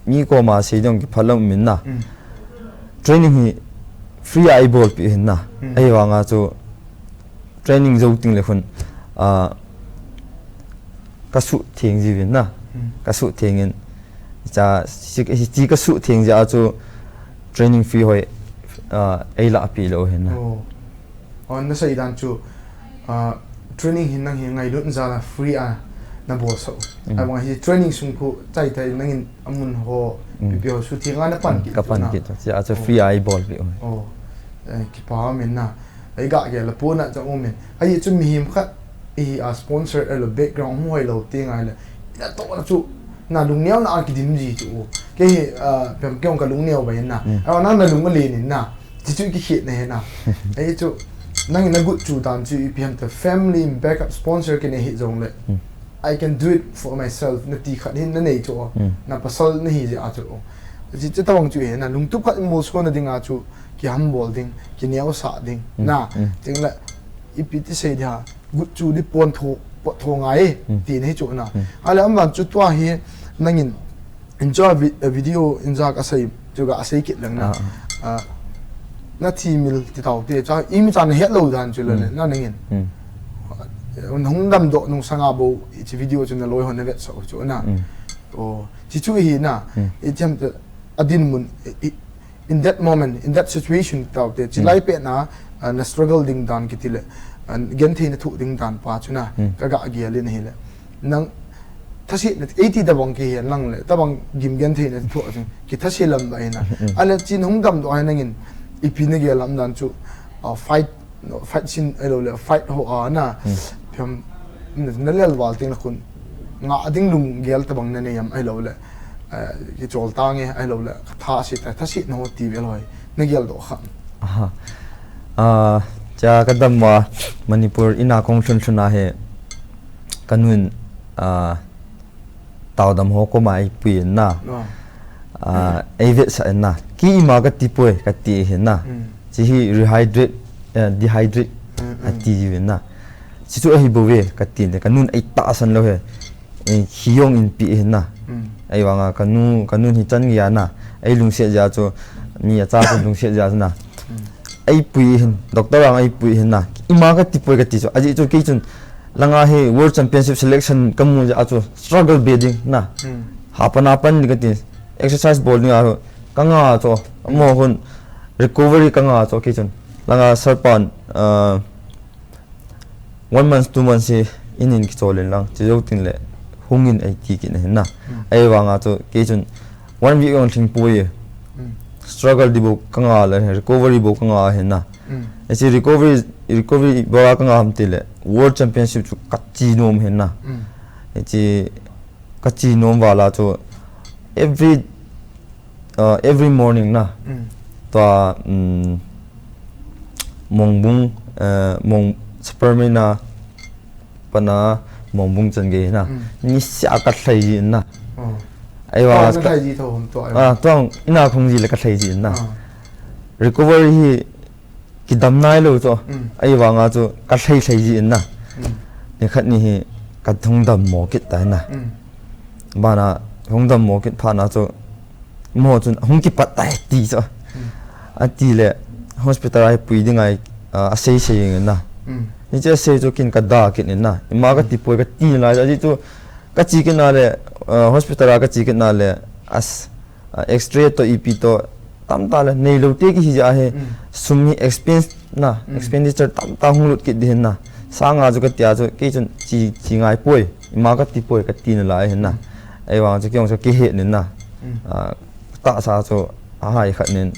mi koma sei ding kiphalam um in na. Mm. Training hi free a ei bolpi hin na. Mm. Ahivanga chu training jou teng le khun, ah, ka suhtheng jiuvin na. Mm. Ka suhtheng in Cha, si, si, si ka suh theng jeh a chu training fee hoi, ah, ei lah pi lou hin na. Oh. Oh, na sei dan chu, ah, training hin nang hi ngailut jal a free a na bol sah u. Mm. Abang hi training sung khu chai thei nangin amun ho, Mm. pipi ho suh theng a na pan Mm, kit ka tu pan na. kit tu. Jeh a chu Oh. free a ei bol pi u. Oh. Eh, kipa min na. Ei ga ke la pu na cha um min. Ai chu mihem khat i, a sponsor a lo background hung hoi lou ti ngai le. Ina to na chu na lungneo na a kidim ji chu. Ke hi, ah, pem ke ong ka lungneo ba na. Mm. Ai na na lung le ni na. Ti chu ki khit na he na. Ai chu nang na gut chu dan chu i pian ta family backup sponsor ke ne hi jong le. Mm. I can do it for myself. Na ti khat hin na nei chu. Mm. Na pasal na hi je a chu. Ji chu tawang chu he na lungtup khat mo so na ding a chu ki hambol ding, ki neo sa ding. Mm. Na, Mm. ting le i pi ti sei dia. Gut chu di pon tho, pon tho ngai, Hmm. ti nei chu na. Hmm. Ale am van chu tua hi nangin enjoy vi-, eh, video enjoy ka sei, chu ka sei kit lang na. Ah, ah. Ah, na thi mil ti tau te, cha, i mi cha na het lou dan chu le Hmm. na nangin. Hmm. Na hung dam doh nung sanga bo, i chi video chu na loi hon na vet so chu na. Hmm. Oh, chi chu hi na, Hmm. i thiam te, a din mun, i, i, in that moment, in that situation, tau te, chi Mm. lai pe na, ah, na struggle ding dan kiti le, ah, gen thei na thu ding dan pa chu na, Mm. ka ga gel in hi le. Nang, thasi na, ei ti da bang ki hian lang le, ta bang gim gen thei na thu a chu, ki thasi lam da hi na. Mm. Ale chin hung dam do ai nangin, i pi na gel lam dan chu, ah, fight, no, fight scene, ai lo le, fight ho a na, Mm. phiam, na, na lel val ting na khun, nga ding lung gel ta bang na nei am ai lo le. Eh, ki chol ta nge, ai lo le, ka tha si ta, tha si na ho ti ve loi, na gel do kha. Aha. Ah, cha ka dam wa, Manipur ina kong lhun lhun a he, ka nun, ah, tau dam ho ko ma ei pui na. No. Ah, ei vet sa na. Ki ima ka ti poi, ka ti he na. Mm. Chi hi rehydrate, eh, dehydrate, Mm, a mm. ti ve na. Chi chu ahi bo ve, ka ti le, ka nun ei ta san lo he. Eh, hi yong in pi hi na. Mm. Ei vanga ka nu, ka nun hi chan ngia na. Ei lungsiat ja chu, mi a cha chu lungsiat ja chu na. Mm. Ei pui hin, doctor ang ei pui hin na. Ima ka ti poi ka ti chu. Aji chu kei chun, langa hi World Championship selection ka mu ja chu, struggle be ding na. Mm. Ha pan a pan ni ka ti. Exercise bol ni a chu, ka nga chu, mo hun, recovery ka nga chu kei chun. Langa sir pan, ah, One month, two months hi in in kichol in lang, chi jou tin le hung in ei ti kin hin na. Mm. Ei vanga chu kei chun one week ang thing pui. Mm. Struggle di bo ka nga le, recovery bo ka nga hin na. Mm. Ei chi recovery, recovery bo ka nga ham ti le, World Championship chu ka chi nom hin na. Mm. Ei chi ka chi nom vala chu every uh, every morning na. Mm. Tua, um, Mongbung, uh, Mong Superman na pana Mongbung chan gei na. Mm. Ni sia ka thlai ji na. Oh. Ai wa tua ka thlai ji tho hom tua. Ah, tua ina khong ji le ka thlai ji na. Ah. Recovery hi kidam nai lo chu. Mm. Ai vanga chu ka thlai thlai ji na. Mm. Ni khat ni hi ka thung dam mo kit ta na. Mm. Bana hung dam mo kit pha na chu mo chun hung kipat tai ti chu. Mm. A ti le hospital ai pui ding ai, ah, a sei sei na. Mm. Ni che sei chu kin ka da kit ni na. Ima ka Mm. ti poi ka ti na lai chu ka chi kit na le, ah, hospital a ka chi kit na le as, ah, X-ray to E P to tam ta le nei lo te ki hi ja he Mm. sum hi expense na, Mm. expenditure tam ta hung lut kit di hin na. Sanga chu ka tia chu kei chun chi, chi ngai poi, ima ka ti poi ka ti na lai hin na. Mm. Ei vang chu kei ong chu ki he nin na. Mm. Ah, ta sa chu a hai khat nin,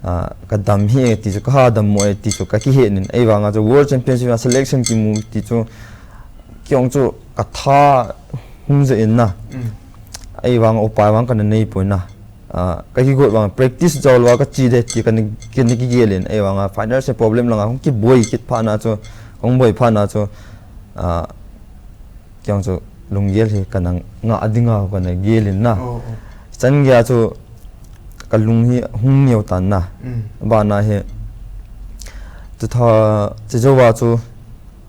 ah, ka dam hi e ti chu ka ha dam mo e ti chu ka ki he nin. Ei vanga chu World Championship a selection ki mu ti chu kei ong chu ka tha hung ze in na. Mm. Ei vang upai vang ka na nei poi na. Ah, ka kigot vang practice jol va ka chi de ti ka ni, ka ni kigel in. Ei vang a final se problem langa hung kiboi kit pha na chu, hung boi pha na chu, ah, kei ong chu lunggel hi ka na nga a ding a ka na gel in na. Oh, oh. Chan gei a chu ka lung hi hung neo tan na. Mm. Bana hi, chu tha, chu jo va chu,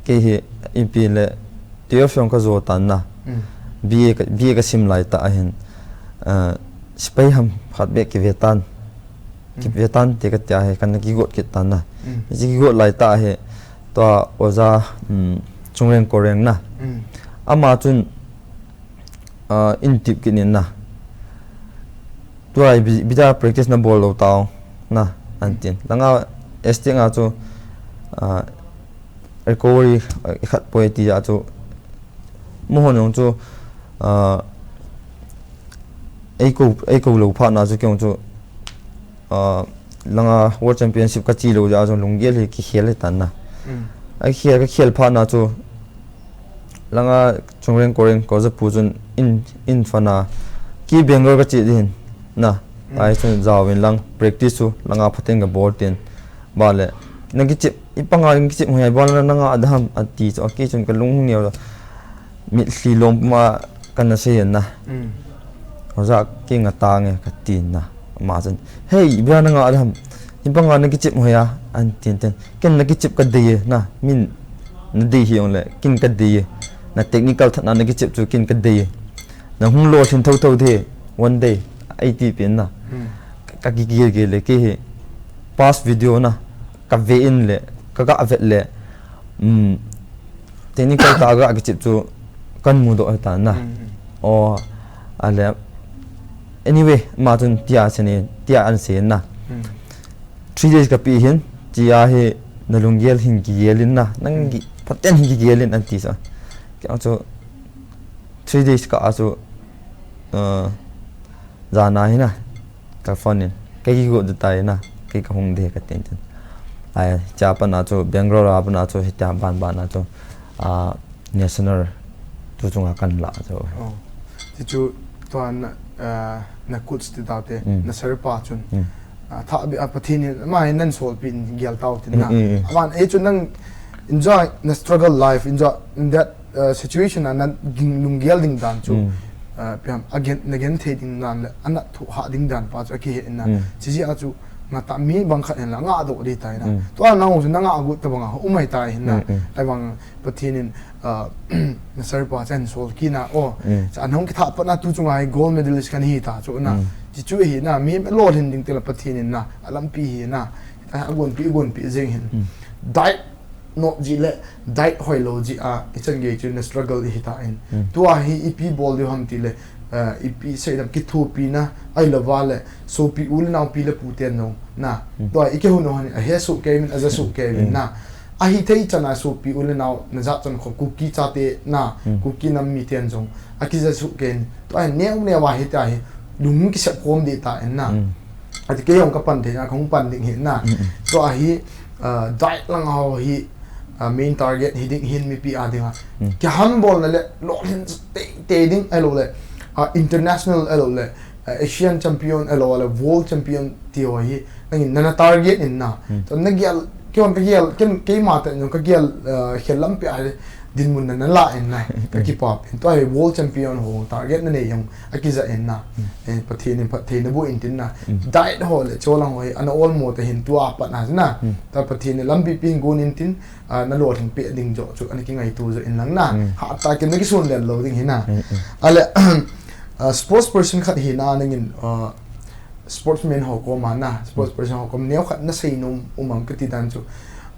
kei hi ipi le twelve jong ka jo tan na. Mm. B A ka, B A ka sim lai ta ahin, ah, sipai ham khat bek ki ve tan. Ki Mm. ve tan te ka tia hi, ka na kigot kit tan na. Mm. Chi kigot lai ta hi, tua oja, um, Chungreng Koreng na. Mm. Ama chun, ah, in tip kit nin na. Tua ipi, ipi dia practice nabol lou tau na, antin. Langa S T nga chu, ah, recovery, ah, ikhat poi tia chu. Muhon jong chu, ah, eikou, eikou lou phat na chu kei jong chu, ah, langa World Championship kache lou jeh a chu lunggel hi kikhel hitan na. Akhel, kakhel phat na chu, langa Chungreng Koreng Kozapu chun in, in phana, kei Bangalore kache ding hin na. Ahi chun jaovin lang practice chu langa phaten kabol tin. Bale, nakichep, ipanga nakichep hoiya, bale nanga dam ati chu, kei chun kalung hung neo. Mitlhi lom puma kana seiyin na. Hoja kei ngata nge katin na. Ama chun, "Hei, ipi dia nanga dam? Ipanga nakichep hoiya?" antin tin. Ken nakichep kadei e na. Min nadei hijongle, ken kadei e. Na technical thatna nakichep chu ken kadei e. Nahung lolhin thotho ding, one day, eiti pen na. Kakigel gel le kei hi, past video na, kave in le, kaga vet le, um, technical tah a ga kichep chu kamudoh hitan na. O, ale, anyway, ama chun tia aseiyin, tia anaseiyin na. Three days kapeh hin, tia hi nalunggel hin kigel in na, nang phaten hin kigel in anti sa. Kei jong chu three days kah a chu, ah, jana hi na, kaphone in, kakigot tai na, kei kahung ding katin tin. Ahi, chua pat na chu, Bangalore a pat na chu, hitia ban ban na chu, ah, national tu chunga kalah chu. Tichu, tua na, ah, na coach ti taute, na sir pa chun. Ah, tha bi a Pathen in, ama hin nasolpeh in gel tau tin na. Aman, eichu nang enjoy na struggle life, enjoy in that, ah, situation a naging lunggel ding dan chu. Ah, ipi ham, agen, nagenthei ding dan le, anathu hah ding dan pa chu akihe in na. Chijeh a chu, ngata mi bang khat hin la, ngadoh ding tai na. Tua nang chu nanga got tabang a, um ahitai hin na. Ahivang, Pathen in, ah, na sir pa chu ahin sol kit na, o. Chu anahung kithah pat na tu chunga hi gold medalist kahi ta chu na. Tichu hi na, mi lolhin ding tile Pathen in na, alampi hi na. Agonpeh, agonpeh jeng hin. Diet not jeh le, diet hoilou jeh a, ichan gei chu na struggle ihi tan. Tua hi ipi bol diu ham tile, ah, ipi seidam kithopina, ahilou vale, sopi u le naopi le pu ten jong, na. Tua ikihou u hin, ahe soh kei uvin, aja soh kei uvin, na. Ahithei chan a sopi u le nao, najat chan khom Kuki chate na, Kuki nam miten jong, akija soh kei in, tua hi neo neo a hitia hi, lung kisep khom ding tan na. Ati kei jong kapan thei na, kahung pan ding hi na. Tua hi, ah, diet lang ho hi, ah, main target hi ding hin mipi a dinga. Kihambol na le, lolhin tei, tei ding ahilou le, ah, international ahilou le, ah, Asian champion ahilou le, world champion ti ho hi, nangin nana target in na. Tua nagel, kei jong kagel, kei, keima te jong kagel, ah, khel lampi a hi dinmun nana la in na. Kakipah in. Tua hi world champion ho target nanei jong akija in na. Eh, Pathen in phatthei naboh in tin na. Diet ho le, cholang ho hi, ana olmo te hin tua pat na na. Tua Pathen in lampi pi hin gon in tin, ah, nalolhin peh ding joh chu, ana kingaito joh in lang na. Hatah a kin nakisun lel lou ding hi na. Ale, ah, sports person khat hina nangin, ah, sportsman ho koma na, sports person ho kom neokhat nasei nom um am kati dan chu,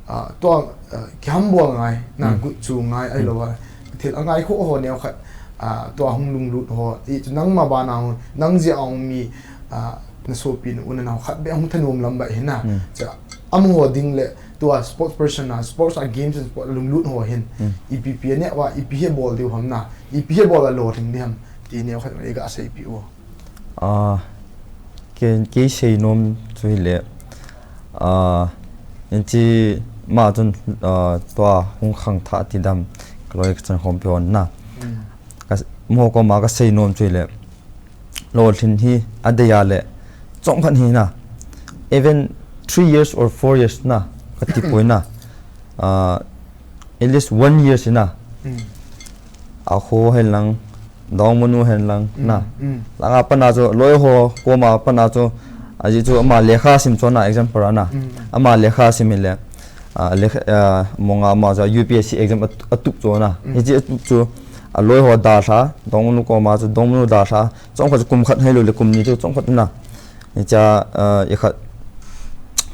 ah, tua, ah, kihambol ngai, na, gut chu ngai, ahilou a, thil angai kho ho neokhat, ah, tua hung lunglut ho, i chu nangma bana hung, nang jeh a hung mi, ah, nasopinu, nanao khat beh hung thanom lam beh hi na, cha, amaho ding le, tua sports person na, sports a games and sport lunglut ho hin, ipi pi a neh uva, ipi hi bol diu ham na, ipi hi bol a lolhing ding ham, ti neokhat iga seipeh u. Ah, kei, kei seinom chu hile, ah, inchi ma chun, ah, tua hung khangthah ti dam, kaloi kachan khompi hon na. Ka, mo koma kaseinom chu hile, lolhin hi adei a le, chomkhat hi na, even three years or four years na, kati poi na. Ah, at least one year hi na. Akho hen lang, dongmanu hen lang, na. Langa pat na chu, loi ho, koma pat na chu, ajeh chu ama lekha sim chu na, example a na. Ama lekha sim hile, ah, lekha, ah, monga ama chu U P S C exam at-, atup chu na. Hiche atup chu, aloi ho dalha, dongmanu koma chu, dongmanu dalha, chomkhat chu kum khat hilou le kum ni chu, chomkhat na. Hicha, ah, ikhat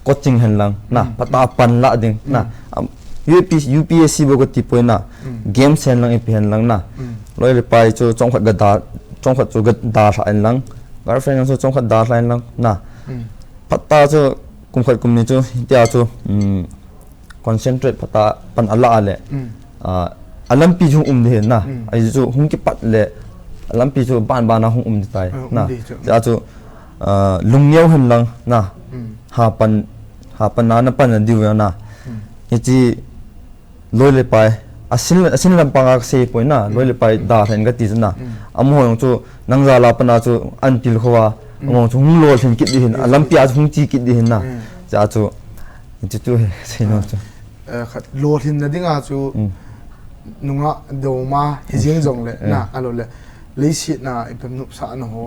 coaching hen lang, na, phatah a pan la ding, na. Am, U P, U P S C bou kati poi na, games hen lang, ipi hen lang na. Loi le pai chu chomkhat ga da, chomkhat chu ga dalha hen lang, Girlfriend jong chu chomkhat dalha in lang na. Phat ta chu kum khat kum ni chu hitia chu concentrate phat ta pan ala le. Alampi chu hung um ding ahi na. Ahi chu hung kipat le alampi chu ban ban a hung um ding tai na. Tia chu lungneo hen lang na. Hapan hapan na na pan na diu na. Hichi loi le pai, asin, asin lampang a kasei poi na, loi le pai dalha in kati chu na. Amaho jong chu nang jal a pat na chu ahin tilkhou a, amaho jong chu hung lolhin kit ding ahin, alampi a chu hung che kit ding ahin na. Tia chu, chuchu hi seinom chu. Lolhinna dinga chu nungah doma hijing jongle na, ahilou le leiset a ipi ham nopsahna ho,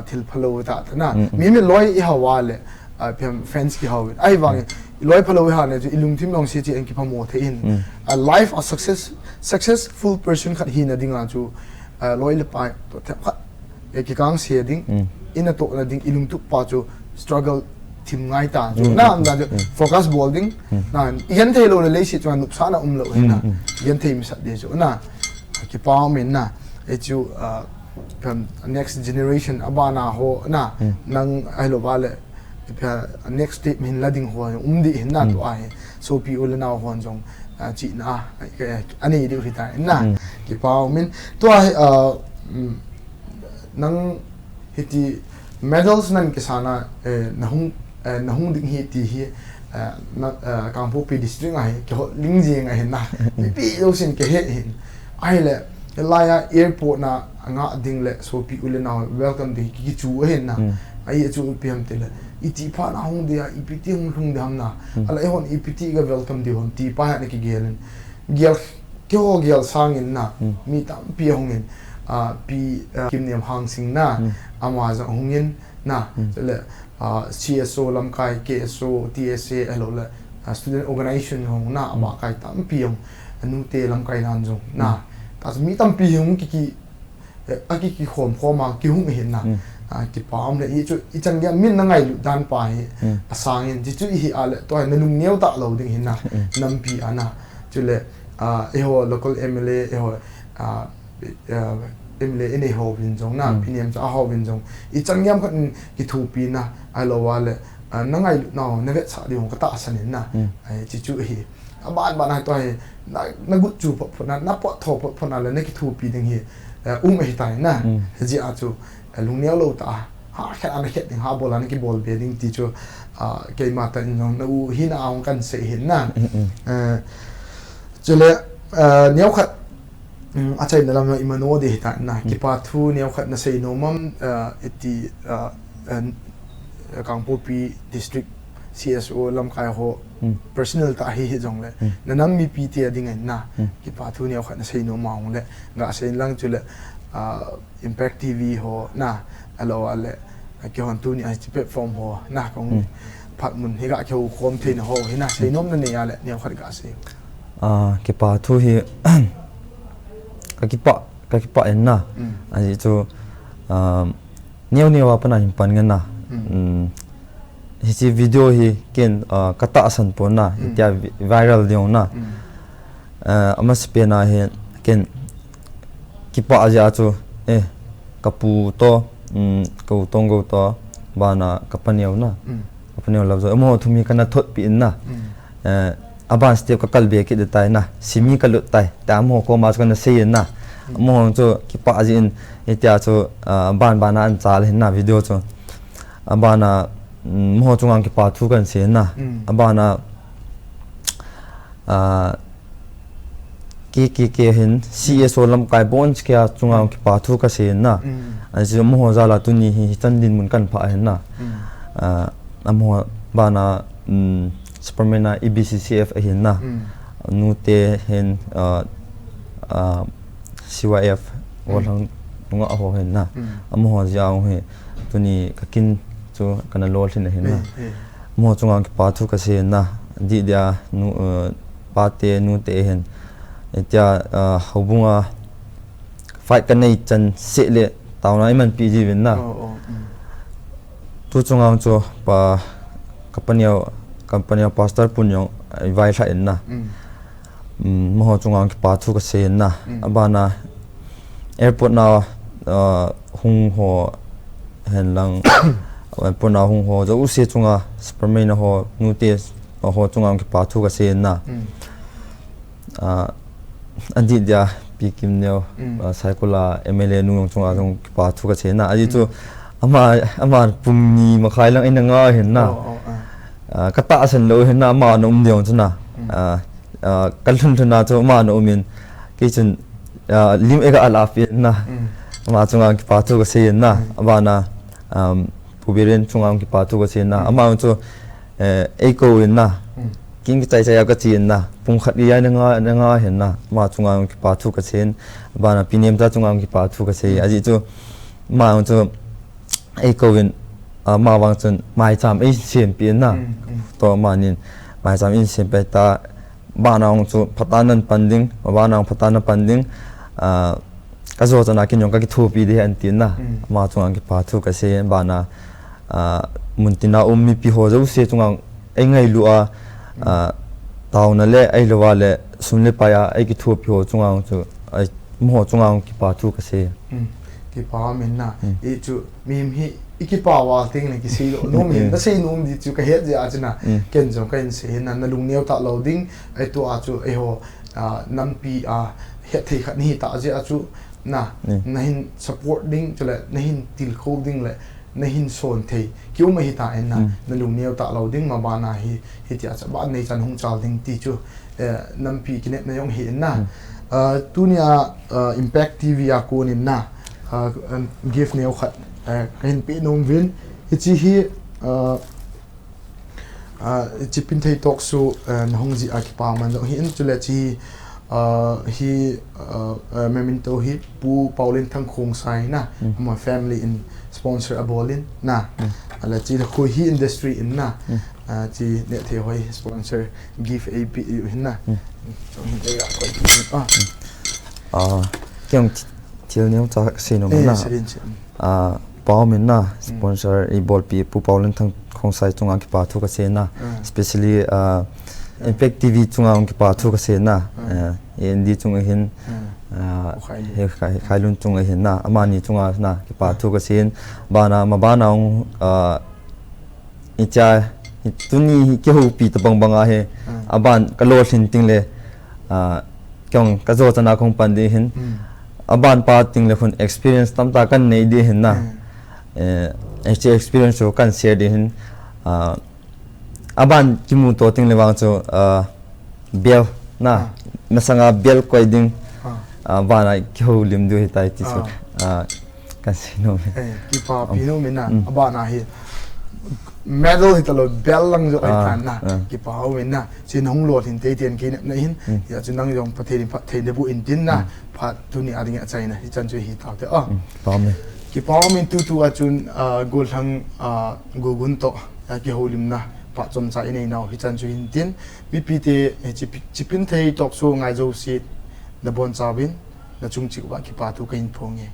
thil phalou tah tah na. Mi mi loi ihou a le, ipi ham friends kihou in. Ahivangin, loi phalou iha le chu ilungthim jong se che in kiphamo thei in. A life a success, successful person khat hina dinga chu, loi le pai toh themkhat kikang se ding, inatohna ding, ilungtup pa chu struggle thim ngai ta chu. Na, na chu focus bol ding. Na, igenthei lou le leiset chunga nopsahna umlou ahi na. Igenthei masat ding chu na. Kipa um in na. Hichu, next generation abana ho na. Nang ahilou va le next step hin la ding ho um ding ahin na tua hi. Sopi u le nao hon jong chihna anei diu ahitai na. Kipa um in tua hi, nang hiti medals nan kisana, nahung, nahung ding hi ti hi, Kangpokpi district a hi kihot ling jing ahin na. Mipi jousen kihe hin. Ahile hilai a airport na ngah ding le sopi u le nao welcome ding kichu ahin na. Ahi chu ipi ham tile, iti phat na hung dia, ipi ti hung lhung ding ham na. Ahile eihon ipi ti ga welcome ding ham ti pa hi ana kigel in. Gel, keiho gel sangin na, mi tampi ahung in, Pi Kimnem Hangsing na, ama jong ahung in na, chule CSO lamkai, KSO, TSA, ahilou le student organization jong na, abahkai tampi jong, nute lamkai nan jong na. Tachu mi tampi hung kiki, aki kikhom khom a kihung ahin na. Kipa um le, hichu ichan gei a min na ngailut dan pa hi asang in, chuchu ihi a le tua hi nalung neo talou ding ahin na. Nampi a na, chule eiho local MLA, eiho MLA inei hovin jong na, Pi Nemcha hovin jong, ichan gei a khat in kithopi na, ahilou va le nangailutnau navetsah diu katahsan in na. Chuchu hi aban ban a tua hi, na, nagut chu phot phot na, napot tho phot phot na le nakithopi ding hi um ahitai na. Hijeh a chu lungneo lou tah a, ha khet ana khet ding, ha bol ana kibol be ding ti chu keima tah in jong na u hina a hung kahin sei ahin na. Chule neokhat achaina lam a imano ding ahitai na. Kipa thu neokhat nasei nom am, iti, Kangpokpi district CSO lamkai ho personal tah hi hijongle, nanam mipite a ding ahin na, kipa thu neokhat nasei nom a hung le gasei in lang, chule Impact TV ho na, ahilou le keihon tuni a hiche platform ho na, kahung phat mun hi ga kihou khom theina ho hi na, seinom nanei a le neokhat gasei. Kipa thu hi kakipah, kakipah in na. Ajeh chu neo neo a pat na hin pan ngen na. Hiche video hi ken katahsan pon na, hitia viral ding na. Amasapen a hi ken kipah jeh a chu, kapu toh, ka u Tonggou toh, bana kapa neo na, kapa neo love jo, amaho thum hi kana thotpi in na. Aban step kakal be kit tai na, simi kalut tai, tia amaho koma chu kana sei in na. Amaho chu kipah jeh in, hitia chu aban bana anchal ahin na video chu. Abana amaho chunga kipa thu kahin sei in na. Abana KKK hin CSO lamkai bon chikea chunga kipa thu kasei in na. Ajeh chu amaho jal a tuni hi hichan dinmun kahin phah ahin na. Amaho bana Superman a EBCCF ahin na. Nute hin CYF, Gollhang nungah ho ahin na. Amaho jeh a hi tuni kakin chu kana lolhin ahin na. Amaho chunga kipa thu kasei in na. Dih dih a pate nute hin, hitia houbung a fight kanei chan seh le taona imanpi jiuvin na. Tu chunga chu pa kapa neo, kapa neo pastor pun jong ivailhah in na. Amaho chunga kipa thu kasei in na. Abana airport na hung ho Henlang, pona hung ho jouse chunga, Superman ho, Nute ho chunga kipa thu kasei na. Hmm. Ah, adih dia, Pi Kimneo, hmm, ah, Saikul a M L A nu jong chunga jong kipa thu kasei na. Ajeh chu, hmm, ama, ama pung ni makhai lang eina nga hin na. Oh, oh, ah. Ah, katahsan lou hin na, ama ana um ding chu na. Hmm. Ah, ah, kalhun lhun na chu ama ana um in. Kei chun, ah, lim eika alahpeh na. Hmm. Ama chunga kipa thu kasei na. Hmm. Abana, um, Pu Biren chunga kipa thu kasei na. Hmm. Ama chu, eh, eikou in na. Hmm. Kin kichai chai a kache in na. Pung khat gei a eina nga, eina nga hin na. Ama chunga kipa thu kasei in. Abana Pi Nemcha chunga kipa thu kasei. Hmm. Ajeh chu, ama chu eikou in, ah, ama vang chun maicham eisempeh in na. Hmm, hmm. Toh amanin maicham eisempeh ta. Abana jong chu phatah in pan ding, abana jong phatah in pan ding. Ah, kajo chan a kin jong kakithopi ding ahi anti na. Hmm. Ama chunga kipa thu kasei, abana, ah, muntina um mipi ho jouse chunga eingailu a, hmm, ah, taona le, ahilou le, sum le pai a, eikithopi ho chunga chu, ei, amaho chunga kipa thu kasei. Hmm. Kipa um in na. Hmm. Hichu, mihem hi, ikipa val teng le kisei lou nom in, hmm, nasei nom ding chu kahet jeh a chu na. Hmm. Ken jong kahin sei hin na, nalung neo talou ding, ahi tua chu, eiho, ah, nampi, ah, hetthei khat nahi ta jeh a chu, na, hmm, nahin support ding, chule nahin tilkhou ding le, nahin son thei. Kium ahi ta in na, hmm, nalung neo talou ding, mabana hi, hitia chu, ban nei chan hung chal ding ti chu, eh, nampi kinepna jong ahi in na. Hmm. Ah, tunia, ah, Impact T V a kon in na, ah, um, gift neo khat, eh, kahin pe nom uvin. Hiche hi, ah, Ah, Chipinthei Talk Show, ah, nahung jeh a kipa man jong ahi in chule hiche, ah, hi, ah, ah, memento hi Pu Paolenthang Khongsai na, hmm, ama family in sponsor abol in na. Hmm. Ahile hiche khu hi industry in na. Hmm. Ah, hiche nehthei ho hi sponsor gift eipeh u hin na. Hmm. Jong hin eikoi. Ah. Ah, kei jong thi-, thil neo cha kasei nom na. Eh, sei in, sei in. Ah, Pau Min na, hmm, sponsor eibolpi Pu Paolenthang Khongsai chunga kipa thu kasei na. Hmm. Especially, ah, hmm, Impact T V chunga kipa thu kasei na. Hmm. Ah, A N D chunga hin, hmm, ah, Pu Khai. He Khai, Khailun chunga hin na. Amani chunga na kipa, hmm, thu kasei in. Bana, mabana jong, ah, hiche, hi tuni hi kihoupi tabang banga hi. Hmm. Aban kalolhin teng le, ah, kei jong kajo chan a kahung pan ding ahin. Hmm. Aban pa teng le khun experience tamtah kanei ding ahin na. Hmm. Eh, hiche experience chu kan share ding ahin. Ah, aban kimuto teng le vang chu, ah, bel na. Ah. Masanga bel koi ding. Ah. Ah, bana kihoulim diu ahitai ti chu. Ah. Ah, kasei nom e. Eh, kipapi nom e na. Hmm. Abana hi medal hitalou, bel lang jong ahitan na. Ah, ah. Kipa um e na. Hiche nahung lolhin teitei in kei nepna ahin. Hmm. Hijeh chun nang jong phatthei, phatthei naboh in tin na. Hmm. Phat tuni a ding achaina hichan chu hitaute. Ah. Hmm. Pau Min. Kipa um e, tutu a chun, ah, gollhang, ah, Gugun toh, ah, kihoulimna phat chomcha inei nau hichan chu hin tin. Mipite, eh, Chipi-, Chipinthei Talk Show ngai jouse nabonchauvin, nachung cheh uva kipa thu kahin phong e.